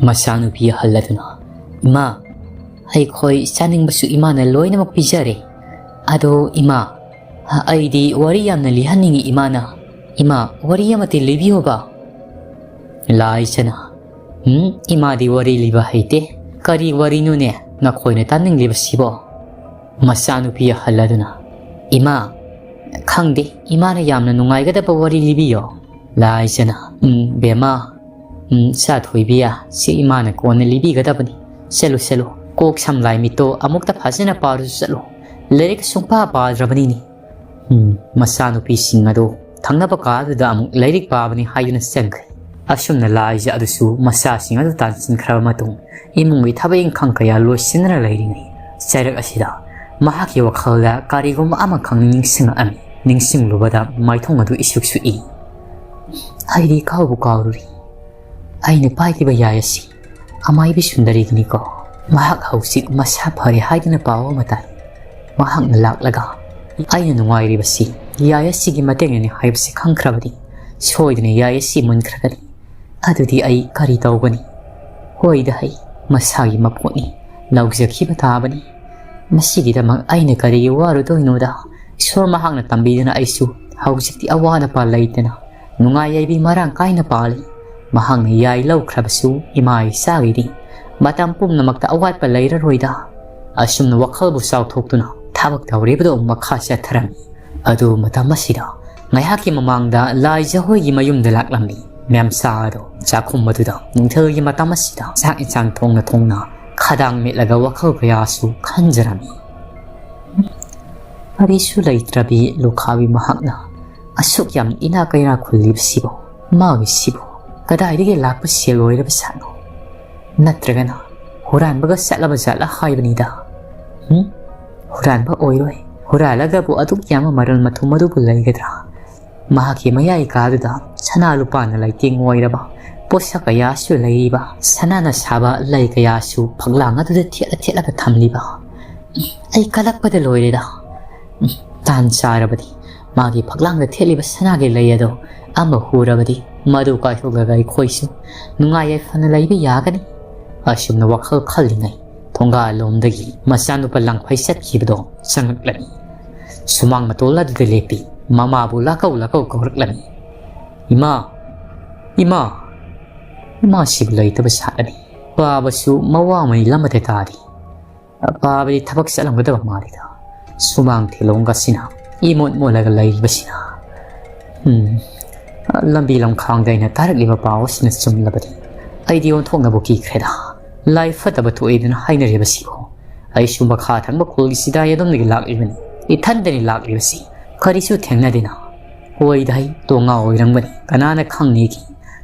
ꯃꯆꯥꯅꯨꯄꯤ ꯑꯍꯜ ꯑꯗꯨꯅ, "ꯏꯃꯥ, ꯑꯩꯈꯣꯏ ꯆꯥꯅꯤꯡꯕꯁꯨ ꯏꯃꯥꯅ ꯂꯣꯏꯅꯃꯛ ꯄꯤꯖꯔꯦ꯫ ꯑꯗꯣ ꯏꯃꯥ, ꯑꯩꯗꯤ ꯋꯥꯔꯤ ꯌꯥꯝꯅ ꯂꯤꯍꯟꯅꯤꯡꯉꯤ ꯏꯃꯥꯅ꯫ ꯏꯃꯥ, ꯋꯥꯔꯤ ꯑꯃꯇ ꯂꯤꯕꯤꯌꯣꯕ"꯫ ꯂꯥꯏꯖꯅ, "ꯎꯝ, ꯏꯃꯥꯗꯤ ꯋꯥꯔꯤ ꯂꯤꯕ ꯍꯩꯇꯦ꯫ ꯀꯔꯤ ꯋꯥꯔꯤꯅꯣꯅꯦ ꯅꯈꯣꯏꯅ ꯇꯥꯅꯤꯡꯂꯤꯕꯁꯤꯕꯣ?" ꯃꯆꯥꯅꯨꯄꯤ ꯍꯜꯂꯗꯨꯅ, "ꯏꯃꯥ, ꯈꯪꯗꯦ, ꯏꯃꯥꯅ ꯌꯥꯝꯅ ꯅꯨꯡꯉꯥꯏꯒꯗꯕ ꯋꯥꯔꯤ ꯂꯤꯕꯤꯌꯣ꯫" ꯂꯥꯏꯖꯅ, "ꯎꯝ, ꯕꯦꯝꯃ, ꯎꯝ, ꯁꯥ ꯊꯣꯏꯕꯤꯌꯥ, ꯁꯤ ꯏꯃꯥꯅ ꯀꯣꯟꯅ ꯂꯤꯕꯤꯒꯗꯕꯅꯤ꯫ ꯆꯠꯂꯨ, ꯆꯠꯂꯨ, ꯀꯣꯛ ꯁꯝ ꯂꯥꯏ ꯃꯤꯠꯇꯣ ꯑꯃꯨꯛꯇ ꯐꯖꯅ ꯄꯥꯔꯨꯁꯨ ꯆꯠꯂꯨ꯫ ꯂꯥꯏꯔꯤꯛ ꯁꯨꯡꯄꯥ ꯄꯥꯗ꯭ꯔꯕꯅꯤꯅꯦ꯫" ꯎꯝ, ꯃꯆꯥꯅꯨꯄꯤꯁꯤꯡ ꯑꯗꯨ ꯊꯪꯅꯕ ꯀꯥꯗꯨꯗ ꯑꯃꯨꯛ ꯂꯥꯏꯔꯤꯛ ꯄꯥꯕꯅꯤ ꯍꯥꯏꯗꯨꯅ ꯆꯪꯈ꯭ꯔꯦ꯫ ꯑꯁꯨꯝꯅ ꯂꯥꯏꯖ ꯑꯗꯨꯁꯨ ꯃꯆꯥꯁꯤꯡ ꯑꯗꯨ ꯇꯥꯟꯁꯤꯟꯈ꯭ꯔꯕ ꯃꯇꯨꯡ, ꯏꯃꯨꯡꯒꯤ ꯊꯕꯛ ꯏꯪꯈꯥꯡ ꯀꯌꯥ ꯂꯣꯏꯁꯤꯟꯗꯨꯅ ꯂꯩꯔꯤꯉꯩ ꯆꯩꯔꯛ ꯑꯁꯤꯗ ꯃꯍꯥꯛꯀꯤ ꯋꯥꯈꯜꯗ ꯀꯔꯤꯒꯨꯝꯕ ꯑꯃꯈꯛ ꯅꯤꯡꯁꯤꯡꯂꯛꯑꯝꯃꯤ꯫ ꯅꯤꯡꯁꯤꯡꯂꯨꯕꯗ ꯃꯥꯏꯊꯣꯡ ꯑꯗꯨ ꯏꯁꯨꯛ ꯁꯨꯛꯏ꯫ "ꯑꯩꯗꯤ ꯀꯥꯎꯕꯨ ꯀꯥꯎꯔꯨꯔꯦ꯫ ꯑꯩꯅ ꯄꯥꯏꯈꯤꯕ ꯌꯥꯏ ꯑꯁꯤ ꯑꯃꯥꯏꯕꯤ ꯁꯨꯟꯗꯔꯤꯒꯤꯅꯤꯀꯣ꯫" ꯃꯍꯥꯛ ꯍꯧꯖꯤꯛ ꯃꯁꯥ ꯐꯔꯦ ꯍꯥꯏꯗꯨꯅ ꯄꯥꯎ ꯑꯃ ꯇꯥꯏ꯫ ꯃꯍꯥꯛꯅ ꯂꯥꯛꯂꯒ, "ꯑꯩꯅ ꯅꯨꯡꯉꯥꯏꯔꯤꯕꯁꯤ ꯌꯥꯏ ꯑꯁꯤꯒꯤ ꯃꯇꯦꯡꯅꯅꯤ ꯍꯥꯏꯕꯁꯤ ꯈꯪꯈ꯭ꯔꯕꯗꯤ ꯁꯣꯏꯗꯅ ꯌꯥꯏ ꯑꯁꯤ ꯃꯨꯟꯈ꯭ꯔꯒꯅꯤ꯫ ꯑꯗꯨꯗꯤ ꯑꯩ ꯀꯔꯤ ꯇꯧꯒꯅꯤ?" ꯍꯣꯏꯗ ꯍꯩ, ꯃꯁꯥꯒꯤ ꯃꯄꯣꯠꯅꯤ, ꯂꯧꯖꯈꯤꯕ ꯇꯥꯕꯅꯤ꯫ ꯃꯁꯤꯒꯤꯗꯃꯛ ꯑꯩꯅ ꯀꯔꯤꯒꯤ ꯋꯥꯔꯨꯗꯣꯏꯅꯣꯗ? ꯏꯁꯣꯔ ꯃꯍꯥꯛꯅ ꯇꯝꯕꯤꯗꯨꯅ ꯑꯩꯁꯨ ꯍꯧꯖꯤꯛꯇꯤ ꯑꯋꯥꯠ ꯑꯄꯥ ꯂꯩꯇꯅ ꯅꯨꯡꯉꯥꯏ ꯌꯥꯏꯕꯤ ꯃꯔꯥꯡ ꯀꯥꯏꯅ ꯄꯥꯜꯂꯤ꯫ ꯃꯍꯥꯛꯅ ꯌꯥꯏ ꯂꯧꯈ꯭ꯔꯕꯁꯨ ꯏꯃꯥ ꯏꯆꯥꯒꯤꯗꯤ ꯃꯇꯝ ꯄꯨꯝꯅꯃꯛꯇ ꯑꯋꯥꯠꯄ ꯂꯩꯔꯔꯣꯏꯗ꯫ ꯑꯁꯨꯝꯅ ꯋꯥꯈꯜꯕꯨ ꯆꯥꯎꯊꯣꯛꯇꯨꯅ ꯊꯕꯛ ꯇꯧꯔꯤꯕꯗꯨ ꯃꯈꯥ ꯆꯠꯊꯔꯝꯃꯤ꯫ ꯑꯗꯨ ꯃꯇꯝ ꯑꯁꯤꯗ ꯉꯥꯏꯍꯥꯛꯀꯤ ꯃꯃꯥꯡꯗ ꯂꯥꯏꯖ ꯍꯣꯏꯒꯤ ꯃꯌꯨꯝꯗ ꯂꯥꯛꯂꯝꯃꯤ꯫ ꯃꯦꯝꯆꯥ ꯑꯗꯣ ꯆꯥꯛꯈꯨꯝ ꯑꯗꯨꯗ ꯅꯨꯡꯊꯤꯜꯒꯤ ꯃꯇꯝ ꯑꯁꯤꯗ ꯆꯥꯛ ꯏꯟꯁꯥꯡ ꯊꯣꯡꯅ ꯊꯣꯡꯅ ꯈꯗꯥꯡ ꯃꯦꯠꯂꯒ ꯋꯥꯈꯜ ꯀꯌꯥꯁꯨ ꯈꯟꯖꯔꯝꯃꯤ꯫ ꯀꯔꯤꯁꯨ ꯂꯩꯇ꯭ꯔꯕꯤ ꯂꯨꯈꯥꯕꯤ ꯃꯍꯥꯛꯅ ꯑꯁꯨꯛ ꯌꯥꯝ ꯏꯅꯥꯛ ꯀꯩꯔꯥꯛ ꯈꯨꯜꯂꯤꯕꯁꯤꯕꯨ, ꯃꯥꯒꯤꯁꯤꯕꯨ ꯀꯗꯥꯏꯗꯒꯤ ꯂꯥꯛꯄ ꯁꯦꯜ ꯑꯣꯏꯔꯕ ꯖꯥꯠꯅꯣ? ꯅꯠꯇ꯭ꯔꯒꯅ ꯍꯨꯔꯥꯟꯕꯒ ꯆꯠꯂꯕ ꯖꯥꯠꯂ ꯍꯥꯏꯕꯅꯤꯗ꯫ ꯍꯨꯝ? ꯍꯨꯔꯥꯟꯕ ꯑꯣꯏꯔꯣꯏ꯫ ꯍꯨꯔꯥꯜꯂꯒꯕꯨ ꯑꯗꯨꯛ ꯌꯥꯝꯕ ꯃꯔꯜ ꯃꯊꯨꯝ ꯑꯗꯨꯕꯨ ꯂꯩꯒꯗ꯭ꯔꯥ? ꯃꯍꯥꯛꯀꯤ ꯃꯌꯥꯏ ꯀꯥꯗꯨꯗ ꯁꯅꯥ ꯂꯨꯄꯥꯅ ꯂꯩꯇꯦꯡ ꯑꯣꯏꯔꯕ ꯄꯣꯠꯁꯛ ꯀꯌꯥꯁꯨ ꯂꯩꯔꯤꯕ, ꯁꯅꯥꯅ ꯁꯥꯕ ꯂꯩ ꯀꯌꯥꯁꯨ ꯐꯛꯂꯥꯡ ꯑꯗꯨꯗ ꯊꯦꯠꯂ ꯊꯦꯠꯂꯒ ꯊꯝꯂꯤꯕ꯫ ꯑꯩ ꯀꯂꯛꯄꯗ ꯂꯣꯏꯔꯦꯗ꯫ ꯇꯥꯟ ꯆꯥꯔꯕꯗꯤ ꯃꯥꯒꯤ ꯐꯛꯂꯥꯡꯗ ꯊꯦꯠꯂꯤꯕ ꯁꯅꯥꯒꯤ ꯂꯩ ꯑꯗꯣ ꯑꯃ ꯍꯨꯔꯕꯗꯤ ꯃꯗꯨ ꯀꯥꯏꯊꯣꯛꯂꯒ ꯑꯩꯈꯣꯏꯁꯨ ꯅꯨꯡꯉꯥꯏ ꯌꯥꯏꯐꯅ ꯂꯩꯕ ꯌꯥꯒꯅꯤ꯫ ꯑꯁꯨꯝꯅ ꯋꯥꯈꯜ ꯈꯜꯂꯤꯉꯩ ꯊꯣꯡꯒꯥꯜꯂꯣꯝꯗꯒꯤ ꯃꯆꯥꯅꯨꯄꯥ ꯂꯥꯡꯐꯩ ꯆꯠꯈꯤꯕꯗꯣ ꯆꯪꯂꯛꯂꯝꯃꯤ꯫ ꯁꯨꯃꯥꯡ ꯃꯇꯣꯜ ꯑꯗꯨꯗ ꯂꯦꯞꯄꯤ ꯃꯃꯥꯕꯨ ꯂꯥꯛꯀꯧ ꯂꯥꯛꯀꯧ ꯀꯧꯔꯛꯂꯝꯃꯤ꯫ "ꯏꯃꯥ! ꯏꯃꯥ!" ꯏꯃꯥꯁꯤꯕꯨ ꯂꯩꯇꯕ ꯁꯥꯔꯅꯤ꯫ ꯄꯥꯕꯁꯨ ꯃꯋꯥ ꯃꯩ ꯂꯝꯕꯗ ꯇꯥꯔꯤ꯫ ꯄꯥꯕꯗꯤ ꯊꯕꯛ ꯆꯠꯂꯝꯒꯗꯕ ꯃꯥꯜꯂꯤꯗ꯫ ꯁꯨꯃꯥꯡ ꯊꯤꯂꯣꯡꯒ ꯑꯁꯤꯅ ꯏꯃꯣꯠ ꯃꯣꯠꯂꯒ ꯂꯩꯔꯤꯕꯁꯤꯅ꯫ ꯎꯝ, ꯂꯝꯕꯤ ꯂꯝꯈꯥꯡꯗ ꯑꯩꯅ ꯇꯥꯔꯛꯂꯤꯕ ꯄꯥꯎ ꯑꯁꯤꯅ ꯆꯨꯝꯂꯕꯗꯤ ꯑꯩꯗꯤ ꯑꯣꯟꯊꯣꯛꯅꯕꯨ ꯀꯤꯈ꯭ꯔꯦꯗ꯫ ꯂꯥꯏ ꯐꯠꯇꯕ ꯊꯣꯛꯏꯗꯅ ꯍꯥꯏꯅꯔꯤꯕꯁꯤꯕꯨ ꯑꯩꯁꯨ ꯃꯈꯥ ꯊꯪꯕ ꯈꯨꯜꯒꯤ ꯁꯤꯗꯥꯏ ꯑꯗꯣꯝꯗꯒꯤ ꯂꯥꯛꯂꯤꯕꯅꯤ꯫ ꯏꯊꯟꯗꯅꯤ ꯂꯥꯛꯂꯤꯕꯁꯤ꯫ ꯀꯔꯤꯁꯨ ꯊꯦꯡꯅꯗꯦꯅ꯫ ꯍꯣꯏꯗ, ꯍꯩ ꯇꯣꯉꯥ ꯑꯣꯏꯔꯝꯒꯅꯤ꯫ ꯀꯅꯥꯅ ꯈꯪꯅꯤꯒꯤ?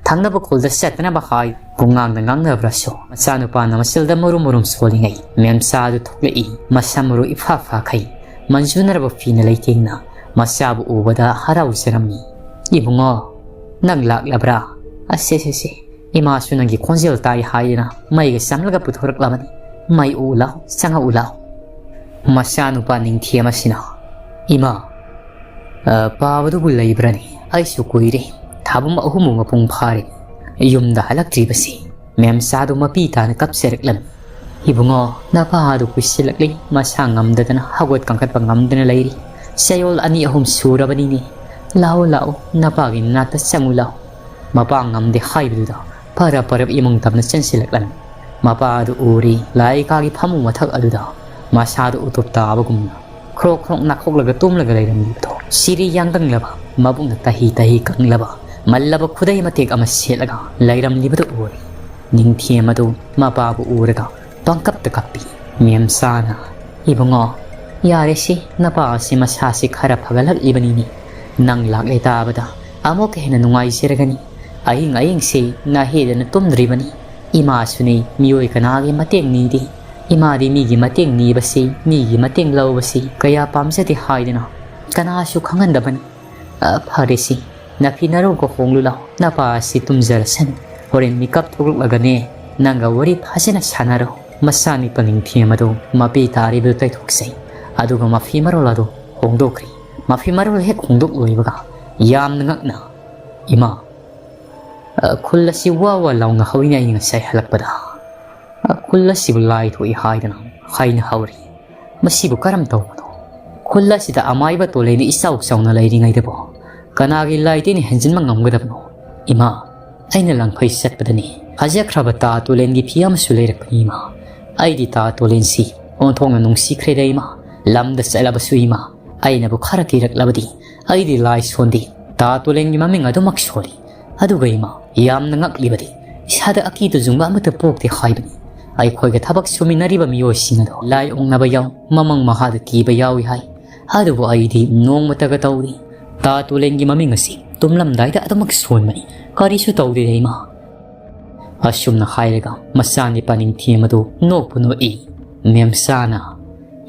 ꯊꯪꯅꯕ ꯈꯨꯜꯗ ꯆꯠꯇꯅꯕ ꯍꯥꯏ ꯄꯨꯡꯉꯥꯡꯗ ꯉꯥꯡꯅꯕ꯭ꯔꯁꯨ, ꯃꯆꯥꯅꯨꯄꯥꯅ ꯃꯆꯤꯜꯗ ꯃꯔꯨꯝ ꯃꯔꯨꯝ ꯁꯣꯜꯂꯤꯉꯩ ꯃꯦꯝꯆꯥꯗꯨ ꯊꯣꯛꯂꯛꯏ꯫ ꯃꯁꯝ ꯃꯔꯨ ꯏꯐꯥ ꯐꯥꯈꯩ, ꯃꯟꯖꯨꯅꯔꯕ ꯐꯤꯅ ꯂꯩꯇꯦꯡꯅ ꯃꯆꯥꯕꯨ ꯎꯕꯗ ꯍꯔꯥꯎꯖꯔꯝꯃꯤ꯫ "ꯏꯕꯨꯡꯉꯣ, ꯅꯪ ꯂꯥꯛꯂꯕ꯭ꯔꯥ? ꯑꯁꯦ, ꯁꯦ, ꯁꯦ, ꯏꯃꯥꯁꯨ ꯅꯪꯒꯤ ꯈꯣꯟꯖꯦꯜ ꯇꯥꯏ ꯍꯥꯏꯗꯅ ꯃꯩꯒ ꯆꯝꯂꯒ ꯄꯨꯊꯣꯔꯛꯂꯕꯅꯤ꯫ ꯃꯩ ꯎ ꯂꯥꯎ, ꯆꯪꯉꯛꯎ ꯂꯥꯎ꯫" ꯃꯆꯥꯅꯨꯄꯥ ꯅꯤꯡꯊꯦꯝ ꯑꯁꯤꯅ, "ꯏꯃꯥ, ꯑ, ꯄꯥꯕꯗꯨꯕꯨ ꯂꯩꯕ꯭ꯔꯅꯤ? ꯑꯩꯁꯨ ꯀꯨꯏꯔꯦ, ꯊꯥꯕꯨꯝ ꯑꯍꯨꯝꯕꯨ ꯃꯄꯨꯡ ꯐꯥꯔꯦ, ꯌꯨꯝꯗ ꯍꯜꯂꯛꯇ꯭ꯔꯤꯕꯁꯤ꯫" ꯃꯦꯝꯆꯥꯗꯨ ꯃꯄꯤ ꯇꯥꯅ ꯀꯞꯆꯔꯛꯂꯝꯃꯤ꯫ "ꯏꯕꯨꯡꯉꯣ, ꯅꯄꯥ ꯑꯗꯨ ꯀꯨꯏꯁꯤꯜꯂꯛꯂꯤ, ꯃꯁꯥ ꯉꯝꯗꯗꯅ, ꯍꯧꯒꯠ ꯀꯥꯡꯈꯠꯄ ꯉꯝꯗꯅ ꯂꯩꯔꯤ꯫ ꯆꯌꯣꯜ ꯑꯅꯤ ꯑꯍꯨꯝ ꯁꯨꯔꯕꯅꯤꯅꯦ꯫ ꯂꯥꯛꯑꯣ, ꯂꯥꯛꯑꯣ, ꯅꯄꯥꯒꯤ ꯅꯥꯛꯇ ꯆꯪꯉꯨ ꯂꯥꯛꯑꯣ꯫" ꯃꯄꯥ ꯉꯝꯗꯦ ꯍꯥꯏꯕꯗꯨꯗ ꯄꯔꯞ ꯄꯔꯞ ꯏꯃꯨꯡ ꯇꯝꯅ ꯆꯦꯟꯁꯤꯜꯂꯛꯂꯝꯃꯤ꯫ ꯃꯄꯥ ꯑꯗꯨ ꯎꯔꯤ, ꯂꯥꯏꯀꯥꯒꯤ ꯐꯃꯨꯡ ꯃꯊꯛ ꯑꯗꯨꯗ ꯃꯁꯥꯗꯨ ꯎꯇꯨꯞ ꯇꯥꯕꯒꯨꯝꯅ ꯈ꯭ꯔꯣꯛ ꯈ꯭ꯔꯣꯛ ꯅꯥꯈꯣꯛꯂꯒ ꯇꯨꯝꯂꯒ ꯂꯩꯔꯝꯂꯤꯕꯗꯣ, ꯁꯤꯔꯤ ꯌꯥꯡꯗꯪꯂꯕ, ꯃꯕꯨꯛꯅ ꯇꯍꯤ ꯇꯍꯤ ꯀꯪꯂꯕ, ꯃꯜꯂꯕ ꯈꯨꯗꯩ ꯃꯇꯦꯛ ꯑꯃ ꯁꯦꯠꯂꯒ ꯂꯩꯔꯝꯂꯤꯕꯗꯨ ꯎꯔꯦ꯫ ꯅꯤꯡꯊꯦꯝ ꯑꯗꯨ ꯃꯄꯥꯕꯨ ꯎꯔꯒ ꯄꯪꯀꯞꯇ ꯀꯞꯄꯤ꯫ ꯃꯦꯝꯆꯥꯅ, "ꯏꯕꯨꯡꯉꯣ, ꯌꯥꯔꯦꯁꯤ, ꯅꯄꯥ ꯑꯁꯤ ꯃꯁꯥꯁꯤ ꯈꯔ ꯐꯒꯠꯂꯛꯂꯤꯕꯅꯤꯅꯦ꯫ ꯅꯪ ꯂꯥꯛꯂꯦ ꯇꯥꯕꯗ ꯑꯃꯨꯛꯀ ꯍꯦꯟꯅ ꯅꯨꯡꯉꯥꯏꯖꯔꯒꯅꯤ꯫ ꯑꯍꯤꯡ ꯑꯍꯤꯡꯁꯤ ꯅꯥꯍꯦꯗꯅ ꯇꯨꯝꯗ꯭ꯔꯤꯕꯅꯤ꯫ ꯏꯃꯥꯁꯨꯅꯤ, ꯃꯤꯑꯣꯏ ꯀꯅꯥꯒꯤ ꯃꯇꯦꯡ ꯅꯤꯗꯦ꯫ ꯏꯃꯥꯗꯤ ꯃꯤꯒꯤ ꯃꯇꯦꯡ ꯅꯤꯕꯁꯤ, ꯃꯤꯒꯤ ꯃꯇꯦꯡ ꯂꯧꯕꯁꯤ ꯀꯌꯥ ꯄꯥꯝꯖꯗꯦ ꯍꯥꯏꯗꯅ ꯀꯅꯥꯁꯨ ꯈꯪꯍꯟꯗꯕꯅꯤ꯫ ꯑ, ꯐꯔꯦꯁꯤ, ꯅꯐꯤ ꯅꯔꯧꯒ ꯍꯣꯡꯂꯨ ꯂꯥꯎ꯫ ꯅꯄꯥ ꯑꯁꯤ ꯇꯨꯝꯖꯔꯁꯅꯨ꯫ ꯍꯣꯔꯦꯟ ꯃꯤꯀꯞ ꯊꯣꯛꯂꯛꯂꯒꯅꯦ, ꯅꯪꯒ ꯋꯥꯔꯤ ꯐꯖꯅ ꯁꯥꯟꯅꯔꯣ꯫" ꯃꯆꯥꯅꯨꯄꯥ ꯅꯤꯡꯊꯦꯝ ꯑꯗꯨ ꯃꯄꯤ ꯇꯥꯔꯤꯕꯗꯨ ꯇꯩꯊꯣꯛꯆꯩ꯫ ꯑꯗꯨꯒ ꯃꯐꯤ ꯃꯔꯣꯜ ꯑꯗꯨ ꯍꯣꯡꯗꯣꯛꯈ꯭ꯔꯦ꯫ ꯃꯐꯤ ꯃꯔꯣꯜ ꯍꯦꯛ ꯍꯣꯡꯗꯣꯛ ꯂꯣꯏꯕꯒ ꯌꯥꯝꯅ ꯉꯛꯅ, "ꯏꯃꯥ, ꯑ, ꯈꯨꯜ ꯑꯁꯤ ꯋꯥ ꯋꯥ ꯂꯥꯎꯅ ꯍꯧꯏꯅꯦ ꯑꯩꯅ ꯉꯁꯥꯏ ꯍꯜꯂꯛꯄꯗ꯫ ꯑ, ꯈꯨꯜ ꯑꯁꯤꯕꯨ ꯂꯥꯏ ꯊꯣꯛꯏ ꯍꯥꯏꯗꯅ ꯍꯥꯏꯅ ꯍꯧꯔꯤ꯫ ꯃꯁꯤꯕꯨ ꯀꯔꯝ ꯇꯧꯕꯅꯣ? ꯈꯨꯜ ꯑꯁꯤꯗ ꯑꯃꯥꯏꯕ ꯇꯣꯂꯩꯅ ꯏꯆꯥꯎ ꯆꯥꯎꯅ ꯂꯩꯔꯤꯉꯩꯗꯕꯨ ꯀꯅꯥꯒꯤ ꯂꯥꯏꯇꯤꯅ ꯍꯦꯟꯖꯤꯟꯕ ꯉꯝꯒꯗꯕꯅꯣ? ꯏꯃꯥ, ꯑꯩꯅ ꯂꯪꯐꯩ ꯆꯠꯄꯗꯅꯤ ꯐꯖꯈ꯭ꯔꯕ ꯇꯥ ꯇꯣꯂꯦꯟꯒꯤ ꯐꯤ ꯑꯃꯁꯨ ꯂꯩꯔꯛꯄꯅꯤ ꯏꯃꯥ꯫ ꯑꯩꯗꯤ ꯇꯥ ꯇꯣꯂꯦꯟꯁꯤ ꯑꯣꯟꯊꯣꯛꯅ ꯅꯨꯡꯁꯤꯈ꯭ꯔꯦꯗ ꯏꯃꯥ꯫ ꯂꯝꯗ ꯆꯠꯂꯕꯁꯨ ꯏꯃꯥ, ꯑꯩꯅꯕꯨ ꯈꯔ ꯀꯤꯔꯛꯂꯕꯗꯤ ꯑꯩꯗꯤ ꯂꯥꯏ ꯁꯣꯟꯗꯦ, ꯇꯥ ꯇꯣꯂꯦꯟꯒꯤ ꯃꯃꯤꯡ ꯑꯗꯨꯃꯛ ꯁꯣꯜꯂꯤ꯫ ꯑꯗꯨꯒ ꯏꯃꯥ, ꯌꯥꯝꯅ ꯉꯛꯂꯤꯕꯗꯤ ꯏꯁꯥꯗ ꯑꯀꯤ ꯇꯨꯖꯨꯡꯕ ꯑꯃꯠꯇ ꯄꯣꯛꯇꯦ ꯍꯥꯏꯕꯅꯤ꯫ ꯑꯩꯈꯣꯏꯒ ꯊꯕꯛ ꯁꯨꯃꯤꯟꯅꯔꯤꯕ ꯃꯤꯑꯣꯏꯁꯤꯡ ꯑꯗꯣ ꯂꯥꯏ ꯑꯣꯛꯅꯕ ꯌꯥꯎ, ꯃꯃꯪ ꯃꯍꯥꯗ ꯀꯤꯕ ꯌꯥꯎꯏ ꯍꯥꯏ꯫ ꯑꯗꯨꯕꯨ ꯑꯩꯗꯤ ꯅꯣꯡꯃꯇꯒ ꯇꯧꯗꯦ꯫ ꯇꯥ ꯇꯣꯂꯦꯟꯒꯤ ꯃꯃꯤꯡ ꯑꯁꯤ ꯇꯨꯝꯂꯝꯗꯥꯏꯗ ꯑꯗꯨꯃꯛ ꯁꯣꯟꯕꯅꯤ꯫ ꯀꯔꯤꯁꯨ ꯇꯧꯗꯦꯗ ꯏꯃꯥ꯫ ꯑꯁꯨꯝꯅ ꯍꯥꯏꯔꯒ ꯃꯆꯥꯅꯤꯄꯥ ꯅꯤꯡꯊꯦꯝ ꯑꯗꯨ ꯅꯣꯛꯄꯨ ꯅꯣꯛꯏ꯫ ꯃꯦꯝꯆꯥꯅ,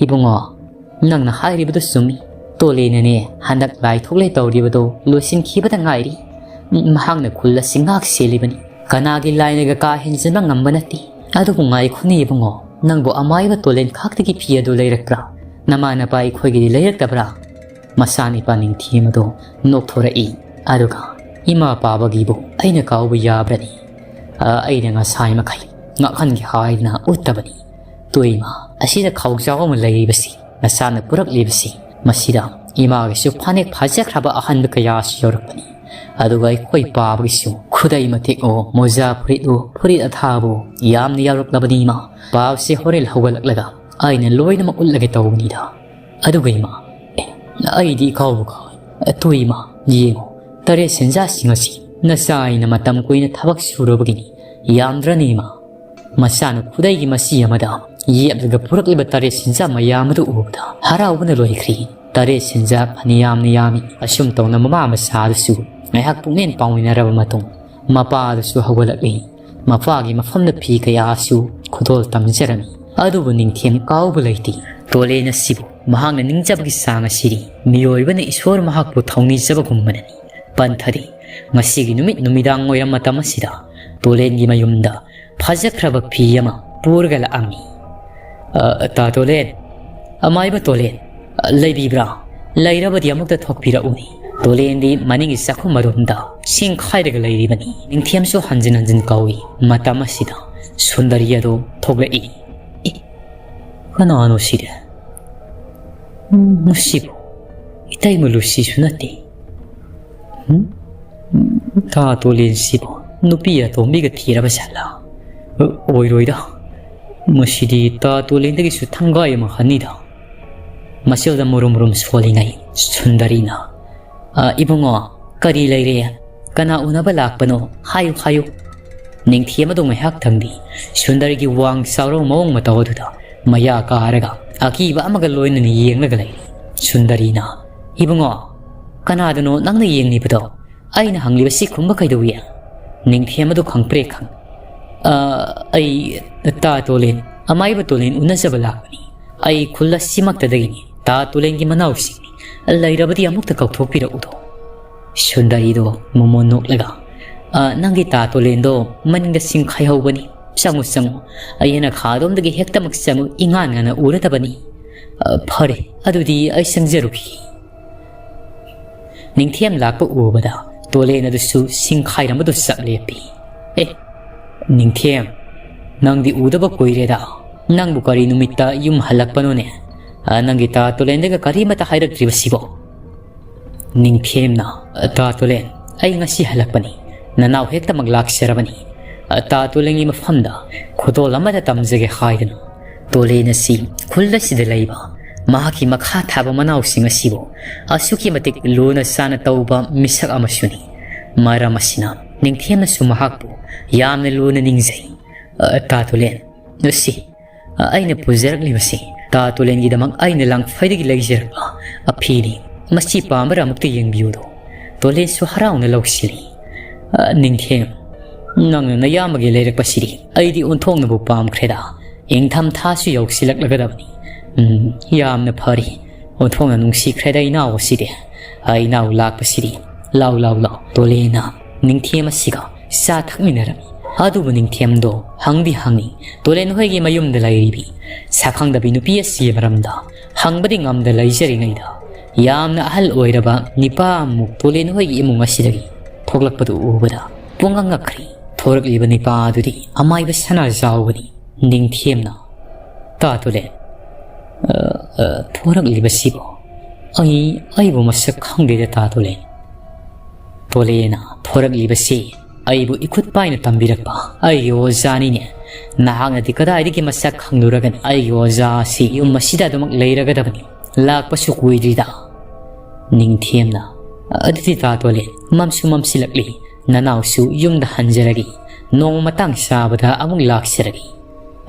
"ꯏꯕꯨꯡꯉꯣ, ꯅꯪꯅ ꯍꯥꯏꯔꯤꯕꯗꯨ ꯆꯨꯝꯃꯤ꯫ ꯇꯣꯂꯦꯟꯅꯅꯦ ꯍꯟꯗꯛ ꯂꯥꯏ ꯊꯣꯛꯂꯦ ꯇꯧꯔꯤꯕꯗꯣ ꯂꯣꯏꯁꯤꯟꯈꯤꯕꯗ ꯉꯥꯏꯔꯤ꯫ ꯃꯍꯥꯛꯅ ꯈꯨꯜ ꯑꯁꯤ ꯉꯥꯛ ꯁꯦꯜꯂꯤꯕꯅꯤ꯫ ꯀꯅꯥꯒꯤ ꯂꯥꯏꯅꯒ ꯀꯥ ꯍꯦꯟꯖꯤꯟꯕ ꯉꯝꯕ ꯅꯠꯇꯦ꯫ ꯑꯗꯨꯕꯨ ꯉꯥꯏꯈꯣꯅꯦ ꯏꯕꯨꯡꯉꯣ, ꯅꯪꯕꯨ ꯑꯃꯥꯏꯕ ꯇꯣꯂꯦꯟ ꯈꯥꯛꯇꯒꯤ ꯐꯤ ꯑꯗꯨ ꯂꯩꯔꯛꯄ꯭ꯔꯥ? ꯅꯃꯥ ꯅꯄꯥ ꯑꯩꯈꯣꯏꯒꯤꯗꯤ ꯂꯩꯔꯛꯇꯕ꯭ꯔꯥ?" ꯃꯆꯥꯅꯤꯄꯥ ꯅꯤꯡꯊꯦꯝ ꯑꯗꯨ ꯅꯣꯛꯊꯣꯔꯛꯏ꯫ ꯑꯗꯨꯒ, "ꯏꯃꯥ ꯄꯥꯕꯒꯤꯕꯨ ꯑꯩꯅ ꯀꯥꯎꯕ ꯌꯥꯕ꯭ꯔꯅꯤ? ꯑ, ꯑꯩꯅ ꯉꯁꯥꯏ ꯃꯈꯩ ꯉꯥꯛꯍꯟꯒꯦ ꯍꯥꯏꯗꯅ ꯎꯠꯇꯕꯅꯤ꯫ ꯇꯣ ꯏꯃꯥ, ꯑꯁꯤꯗ ꯈꯥꯎꯖꯥꯎ ꯑꯃ ꯂꯩꯔꯤꯕꯁꯤ, ꯅꯆꯥꯅ ꯄꯨꯔꯛꯂꯤꯕꯁꯤ, ꯃꯁꯤꯗ ꯏꯃꯥꯒꯤꯁꯨ ꯐꯅꯦꯛ ꯐꯖꯈ꯭ꯔꯕ ꯑꯍꯟꯕ ꯀꯌꯥꯁꯨ ꯌꯧꯔꯛꯄꯅꯤ꯫ ꯑꯗꯨꯒ ꯑꯩꯈꯣꯏ ꯄꯥꯕꯒꯤꯁꯨ ꯈꯨꯗꯩ ꯃꯇꯦꯛꯑꯣ, ꯃꯣꯖꯥ ꯐꯨꯔꯤꯠꯑꯣ, ꯐꯨꯔꯤꯠ ꯑꯊꯥꯕꯑꯣ, ꯌꯥꯝꯅ ꯌꯥꯎꯔꯛꯂꯕꯅꯤ ꯏꯃꯥ꯫ ꯄꯥꯕꯁꯦ ꯍꯣꯔꯦꯟ ꯍꯧꯒꯠꯂꯛꯂꯒ ꯑꯩꯅ ꯂꯣꯏꯅꯃꯛ ꯎꯠꯂꯒꯦ ꯇꯧꯕꯅꯤꯗ꯫ ꯑꯗꯨꯒ ꯏꯃꯥ, ꯑꯦ, ꯑꯩꯗꯤ ꯏꯀꯥꯎꯕꯨ ꯀꯥꯎꯏ꯫ ꯑꯇꯣ ꯏꯃꯥ, ꯌꯦꯡꯉꯣ, ꯇꯔꯦꯠ ꯁꯦꯟꯖꯥꯁꯤꯡ ꯑꯁꯤ ꯅꯆꯥ ꯑꯩꯅ ꯃꯇꯝ ꯀꯨꯏꯅ ꯊꯕꯛ ꯁꯨꯔꯨꯕꯒꯤꯅꯤ꯫ ꯌꯥꯝꯗ꯭ꯔꯅꯤ ꯏꯃꯥ?" ꯃꯆꯥꯅ ꯈꯨꯗꯩꯒꯤ ꯃꯆꯤ ꯑꯃꯗ ꯌꯦꯞꯂꯒ ꯄꯨꯔꯛꯂꯤꯕ ꯇꯔꯦꯠ ꯁꯦꯟꯖꯥ ꯃꯌꯥꯝ ꯑꯗꯨ ꯎꯕꯗ ꯍꯔꯥꯎꯕꯅ ꯂꯣꯏꯈ꯭ꯔꯦ꯫ ꯇꯔꯦꯠ ꯁꯦꯟꯖꯥ ꯐꯅꯌꯥꯝꯅ ꯌꯥꯝꯃꯤ꯫ ꯑꯁꯨꯝ ꯇꯧꯅ ꯃꯃꯥ ꯃꯆꯥ ꯑꯗꯨꯁꯨ ꯉꯥꯏꯍꯥꯛ ꯄꯨꯛꯃꯦꯟ ꯄꯥꯎꯃꯤꯟꯅꯔꯕ ꯃꯇꯨꯡ, ꯃꯄꯥ ꯑꯗꯨꯁꯨ ꯍꯧꯒꯠꯂꯛꯂꯤ꯫ ꯃꯄꯥꯒꯤ ꯃꯐꯝꯗ ꯐꯤ ꯀꯌꯥꯁꯨ ꯈꯨꯗꯣꯜ ꯇꯝꯖꯔꯝꯃꯤ꯫ ꯑꯗꯨꯕꯨ ꯅꯤꯡꯊꯦꯝ ꯀꯥꯎꯕ ꯂꯩꯇꯦ꯫ ꯇꯣꯂꯦꯟ ꯑꯁꯤꯕꯨ ꯃꯍꯥꯛꯅ ꯅꯤꯡꯖꯕꯒꯤ ꯆꯥꯡ ꯑꯁꯤꯗꯤ ꯃꯤꯑꯣꯏꯕꯅ ꯏꯁꯣꯔ ꯃꯍꯥꯛꯄꯨ ꯊꯧꯅꯤꯖꯕꯒꯨꯝꯕꯅꯅꯤ꯫ ꯄꯟꯊꯔꯤ꯫ ꯉꯁꯤꯒꯤ ꯅꯨꯃꯤꯠ ꯅꯨꯃꯤꯗꯥꯡ ꯋꯥꯏꯔꯝ ꯃꯇꯝ ꯑꯁꯤꯗ ꯇꯣꯂꯦꯟꯒꯤ ꯃꯌꯨꯝꯗ ꯐꯖꯈ꯭ꯔꯕ ꯐꯤ ꯑꯃ ꯄꯨꯔꯒ ꯂꯥꯛꯑꯝꯃꯤ꯫ "ꯑ, ꯇꯥ ꯇꯣꯂꯦꯟ, ꯑꯃꯥꯏꯕ ꯇꯣꯂꯦꯟ, ꯑ, ꯂꯩꯕꯤꯕ꯭ꯔꯥ? ꯂꯩꯔꯕꯗꯤ ꯑꯃꯨꯛꯇ ꯊꯣꯛꯄꯤꯔꯛꯎꯅꯦ꯫" ꯇꯣꯂꯦꯟꯗꯤ ꯃꯅꯤꯡꯒꯤ ꯆꯥꯛꯈꯨꯝ ꯑꯔꯣꯝꯗ ꯁꯤꯡꯈꯥꯏꯔꯒ ꯂꯩꯔꯤꯕꯅꯤ꯫ ꯅꯤꯡꯊꯦꯝꯁꯨ ꯍꯟꯖꯤꯟ ꯍꯟꯖꯤꯟ ꯀꯧꯏ꯫ ꯃꯇꯝ ꯑꯁꯤꯗ ꯁꯨꯟꯗꯔꯤ ꯑꯗꯨ ꯊꯣꯛꯂꯛꯏ꯫ "ꯑꯦ, ꯀꯅꯥꯅꯣ ꯁꯤꯗꯤ? ꯎꯝ, ꯃꯁꯤꯕꯨ ꯏꯇꯩꯃ ꯂꯨꯁꯤꯁꯨ ꯅꯠꯇꯦ꯫ ꯎꯝ? ꯎꯝ, ꯇꯥ ꯇꯣꯂꯦꯟꯁꯤꯕꯨ ꯅꯨꯄꯤ ꯑꯇꯣꯝꯕꯤꯒ ꯊꯤꯔꯕ ꯖꯥꯠꯂꯥ? ꯑꯣꯏꯔꯣꯏꯗ꯫ ꯃꯁꯤꯗꯤ ꯇꯥ ꯇꯣꯂꯦꯟꯗꯒꯤꯁꯨ ꯊꯪꯒꯥꯏ ꯑꯃ ꯍꯟꯅꯤꯗ꯫ ꯃꯆꯤꯜꯗ ꯃꯨꯔꯨꯝ ꯃꯨꯔꯨꯝ ꯁꯣꯜꯂꯤꯉꯩ ꯁꯨꯟꯗꯔꯤꯅ, "ꯑ, ꯏꯕꯨꯡꯉꯣ, ꯀꯔꯤ ꯂꯩꯔꯦ? ꯀꯅꯥ ꯎꯅꯕ ꯂꯥꯛꯄꯅꯣ? ꯍꯥꯏꯌꯨ, ꯍꯥꯏꯌꯨ꯫" ꯅꯤꯡꯊꯤ ꯑꯃꯗꯣ ꯉꯥꯏꯍꯥꯛꯇꯪꯗꯤ ꯁꯨꯟꯗꯔꯤꯒꯤ ꯋꯥꯡ ꯆꯥꯎꯔꯕ ꯃꯑꯣꯡ ꯃꯇꯧ ꯑꯗꯨꯗ ꯃꯌꯥ ꯀꯥꯔꯒ ꯑꯀꯤꯕ ꯑꯃꯒ ꯂꯣꯏꯅꯅ ꯌꯦꯡꯂꯒ ꯂꯩꯔꯤ꯫ ꯁꯨꯟꯗꯔꯤꯅ, "ꯏꯕꯨꯡꯉꯣ, ꯀꯅꯥꯗꯅꯣ ꯅꯪꯅ ꯌꯦꯡꯂꯤꯕꯗꯣ? ꯑꯩꯅ ꯍꯪꯂꯤꯕꯁꯤ ꯈꯨꯝꯕ ꯀꯩꯗꯧꯏ?" ꯅꯤꯡꯊꯦꯝ ꯑꯗꯨ ꯈꯪꯄ꯭ꯔꯦꯛ ꯈꯪ, "ꯑ, ꯑꯩ ꯇꯥ ꯇꯣꯂꯦꯟ, ꯑꯃꯥꯏꯕ ꯇꯣꯂꯦꯟ ꯎꯅꯖꯕ ꯂꯥꯛꯄꯅꯤ꯫ ꯑꯩ ꯈꯨꯜ ꯑꯁꯤꯃꯛꯇꯗꯒꯤꯅꯤ꯫ ꯇꯥ ꯇꯣꯂꯦꯟꯒꯤ ꯃꯅꯥꯎꯁꯤꯡꯅꯤ꯫ ꯂꯩꯔꯕꯗꯤ ꯑꯃꯨꯛꯇ ꯀꯧꯊꯣꯛꯄꯤꯔꯛꯎꯗꯣ꯫" ꯁꯨꯟꯗꯔꯤꯗꯣ ꯃꯣꯃꯣꯟ ꯅꯣꯛꯂꯒ, "ꯑ, ꯅꯪꯒꯤ ꯇꯥ ꯇꯣꯂꯦꯟꯗꯣ ꯃꯅꯤꯡꯗ ꯁꯤꯡꯈꯥꯏ ꯍꯧꯕꯅꯤ꯫ ꯆꯪꯉꯨ, ꯆꯪꯉꯨ꯫ ꯑꯩ ꯍꯦꯟꯅ ꯈꯥꯗꯣꯝꯗꯒꯤ ꯍꯦꯛꯇꯃꯛ ꯆꯪꯉꯨ, ꯏꯉꯥꯟ ꯉꯥꯟꯅ ꯎꯔꯗꯕꯅꯤ꯫" "ꯑ, ꯐꯔꯦ, ꯑꯗꯨꯗꯤ ꯑꯩ ꯆꯪꯖꯔꯨꯈꯤ꯫" ꯅꯤꯡꯊꯦꯝ ꯂꯥꯛꯄ ꯎꯕꯗ ꯇꯣꯂꯦꯟ ꯑꯗꯨꯁꯨ ꯁꯤꯡꯈꯥꯏꯔꯝꯕꯗꯨ ꯆꯞ ꯂꯦꯞꯄꯤ꯫ "ꯑꯦ, ꯅꯤꯡꯊꯦꯝ, ꯅꯪꯗꯤ ꯎꯗꯕ ꯀꯨꯏꯔꯦꯗ꯫ ꯅꯪꯕꯨ ꯀꯔꯤ ꯅꯨꯃꯤꯠꯇ ꯌꯨꯝ ꯍꯜꯂꯛꯄꯅꯣꯅꯦ? ꯑ, ꯅꯪꯒꯤ ꯇꯥ ꯇꯣꯂꯦꯟꯗꯒ ꯀꯔꯤꯃꯠꯇ ꯍꯥꯏꯔꯛꯇ꯭ꯔꯤꯕꯁꯤꯕꯣ?" ꯅꯤꯡꯊꯦꯝꯅ, "ꯇꯥ ꯇꯣꯂꯦꯟ, ꯑꯩ ꯉꯁꯤ ꯍꯜꯂꯛꯄꯅꯤ꯫ ꯅꯅꯥꯎ ꯍꯦꯛꯇꯃꯛ ꯂꯥꯛꯆꯔꯕꯅꯤ꯫ ꯇꯥ ꯇꯣꯂꯦꯟꯒꯤ ꯃꯐꯝꯗ ꯈꯨꯗꯣꯜ ꯑꯃꯗ ꯇꯝꯖꯒꯦ" ꯍꯥꯏꯗꯨꯅ ꯇꯣꯂꯦꯟ ꯑꯁꯤ ꯈꯨꯜ ꯑꯁꯤꯗ ꯂꯩꯕ ꯃꯍꯥꯛꯀꯤ ꯃꯈꯥ ꯊꯥꯕ ꯃꯅꯥꯎꯁꯤꯡ ꯑꯁꯤꯕꯨ ꯑꯁꯨꯛꯀꯤ ꯃꯇꯤꯛ ꯂꯨꯅ ꯆꯥꯅ ꯇꯧꯕ ꯃꯤꯁꯛ ꯑꯃꯁꯨꯅꯤ꯫ ꯃꯔꯝ ꯑꯁꯤꯅ ꯅꯤꯡꯊꯦꯝꯅꯁꯨ ꯃꯍꯥꯛꯄꯨ ꯌꯥꯝꯅ ꯂꯨꯅ ꯅꯤꯡꯖꯩ꯫ "ꯑ, ꯇꯥ ꯇꯣꯂꯦꯟ, ꯁꯤ, ꯑ, ꯑꯩꯅ ꯄꯨꯖꯔꯛꯂꯤꯕꯁꯤ ꯇꯥ ꯇꯣꯂꯦꯟꯒꯤꯗꯃꯛ ꯑꯩꯅ ꯂꯪꯐꯩꯗꯒꯤ ꯂꯩꯖꯔꯛꯄ ꯑꯐꯤꯅꯤ꯫ ꯃꯁꯤ ꯄꯥꯝꯕꯔꯥ ꯑꯃꯨꯛꯇ ꯌꯦꯡꯕꯤꯌꯨꯗꯣ꯫" ꯇꯣꯂꯦꯟꯁꯨ ꯍꯔꯥꯎꯅ ꯂꯧꯁꯤꯜꯂꯤ꯫ "ꯑ, ꯅꯤꯡꯊꯦꯝ, ꯅꯪꯅ ꯅꯌꯥꯝꯕꯒꯤ ꯂꯩꯔꯛꯄꯁꯤꯗꯤ ꯑꯩꯗꯤ ꯑꯣꯟꯊꯣꯛꯅꯕꯨ ꯄꯥꯝꯈ꯭ꯔꯦꯗ꯫ ꯏꯪꯊꯝꯊꯥꯁꯨ ꯌꯧꯁꯤꯜꯂꯛꯂꯒꯗꯕꯅꯤ꯫ ꯎꯝ, ꯌꯥꯝꯅ ꯐꯔꯤ꯫ ꯑꯣꯟꯊꯣꯛꯅ ꯅꯨꯡꯁꯤꯈ꯭ꯔꯦꯗ ꯏꯅꯥꯎ ꯑꯁꯤꯗꯤ꯫ ꯑ, ꯏꯅꯥꯎ ꯂꯥꯛꯄꯁꯤꯗꯤ꯫ ꯂꯥꯎ, ꯂꯥꯎ, ꯂꯥꯎ꯫" ꯇꯣꯂꯦꯟꯅ ꯅꯤꯡꯊꯦꯝ ꯑꯁꯤꯒ ꯆꯥ ꯊꯛꯃꯤꯟꯅꯔꯝꯃꯤ꯫ ꯑꯗꯨꯕꯨ ꯅꯤꯡꯊꯦꯝꯗꯣ ꯍꯪꯗꯤ ꯍꯪꯉꯤ, ꯇꯣꯂꯦꯟ ꯍꯣꯏꯒꯤ ꯃꯌꯨꯝꯗ ꯂꯩꯔꯤꯕꯤ ꯁꯛꯈꯪꯗꯕꯤ ꯅꯨꯄꯤ ꯑꯁꯤꯒꯤ ꯃꯔꯝꯗ ꯍꯪꯕꯗꯤ ꯉꯝꯗ ꯂꯩꯖꯔꯤꯉꯩꯗ, ꯌꯥꯝꯅ ꯑꯍꯜ ꯑꯣꯏꯔꯕ ꯅꯤꯄꯥ ꯑꯃꯨꯛ ꯇꯣꯂꯦꯟ ꯍꯣꯏꯒꯤ ꯏꯃꯨꯡ ꯑꯁꯤꯗꯒꯤ ꯊꯣꯛꯂꯛꯄꯗꯨ ꯎꯕꯗ ꯄꯨꯡꯉꯛ ꯉꯛꯈ꯭ꯔꯤ꯫ ꯊꯣꯔꯛꯂꯤꯕ ꯅꯤꯄꯥ ꯑꯗꯨꯗꯤ ꯑꯃꯥꯏꯕ ꯁꯅꯥꯖꯥꯎꯕꯅꯤ꯫ ꯅꯤꯡꯊꯦꯝꯅ, "ꯇꯥ ꯇꯣꯂꯦꯟ, ꯑ, ꯑ, ꯊꯣꯔꯛꯂꯤꯕꯁꯤꯕꯨ ꯑꯩ, ꯑꯩꯕꯨ ꯃꯁꯛ ꯈꯪꯗꯦꯗ ꯇꯥ ꯇꯣꯂꯦꯟ꯫" ꯇꯣꯂꯦꯟꯅ ꯊꯣꯔꯛꯂꯤꯕꯁꯤ ꯑꯩꯕꯨ ꯏꯈꯨꯠ ꯄꯥꯏꯅ ꯇꯝꯕꯤꯔꯛꯄ ꯑꯩꯒꯤ ꯑꯣꯖꯥꯅꯤꯅꯦ꯫ ꯅꯍꯥꯛꯅꯗꯤ ꯀꯗꯥꯏꯗꯒꯤ ꯃꯁꯛ ꯈꯪꯂꯨꯔꯒꯅꯤ? ꯑꯩꯒꯤ ꯑꯣꯖꯥ ꯑꯁꯤ ꯌꯨꯝ ꯑꯁꯤꯗ ꯑꯗꯨꯃꯛ ꯂꯩꯔꯒꯗꯕꯅꯤ꯫ ꯂꯥꯛꯄꯁꯨ ꯀꯨꯏꯗ꯭ꯔꯤꯗ꯫ ꯅꯤꯡꯊꯦꯝꯅ, "ꯑꯗꯨꯗꯤ ꯇꯥ ꯇꯣꯂꯦꯟ, ꯃꯝꯁꯨ ꯃꯝꯁꯤꯜꯂꯛꯂꯤ꯫ ꯅꯅꯥꯎꯁꯨ ꯌꯨꯝꯗ ꯍꯟꯖꯔꯒꯦ꯫ ꯅꯣꯡꯃ ꯃꯇꯥꯡ ꯆꯥꯕꯗ ꯑꯃꯨꯛ ꯂꯥꯛꯆꯔꯒꯦ"꯫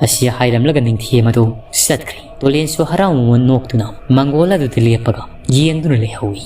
ꯑꯁꯤ ꯍꯥꯏꯔꯝꯂꯒ ꯅꯤꯡꯊꯦꯝ ꯑꯗꯨ ꯆꯠꯈ꯭ꯔꯦ꯫ ꯇꯣꯂꯦꯟꯁꯨ ꯍꯔꯥꯎ ꯃꯃꯣꯟ ꯅꯣꯛꯇꯨꯅ ꯃꯪꯒꯣꯜ ꯑꯗꯨꯗ ꯂꯦꯞꯄꯒ ꯌꯦꯡꯗꯨꯅ ꯂꯩꯍꯧꯏ꯫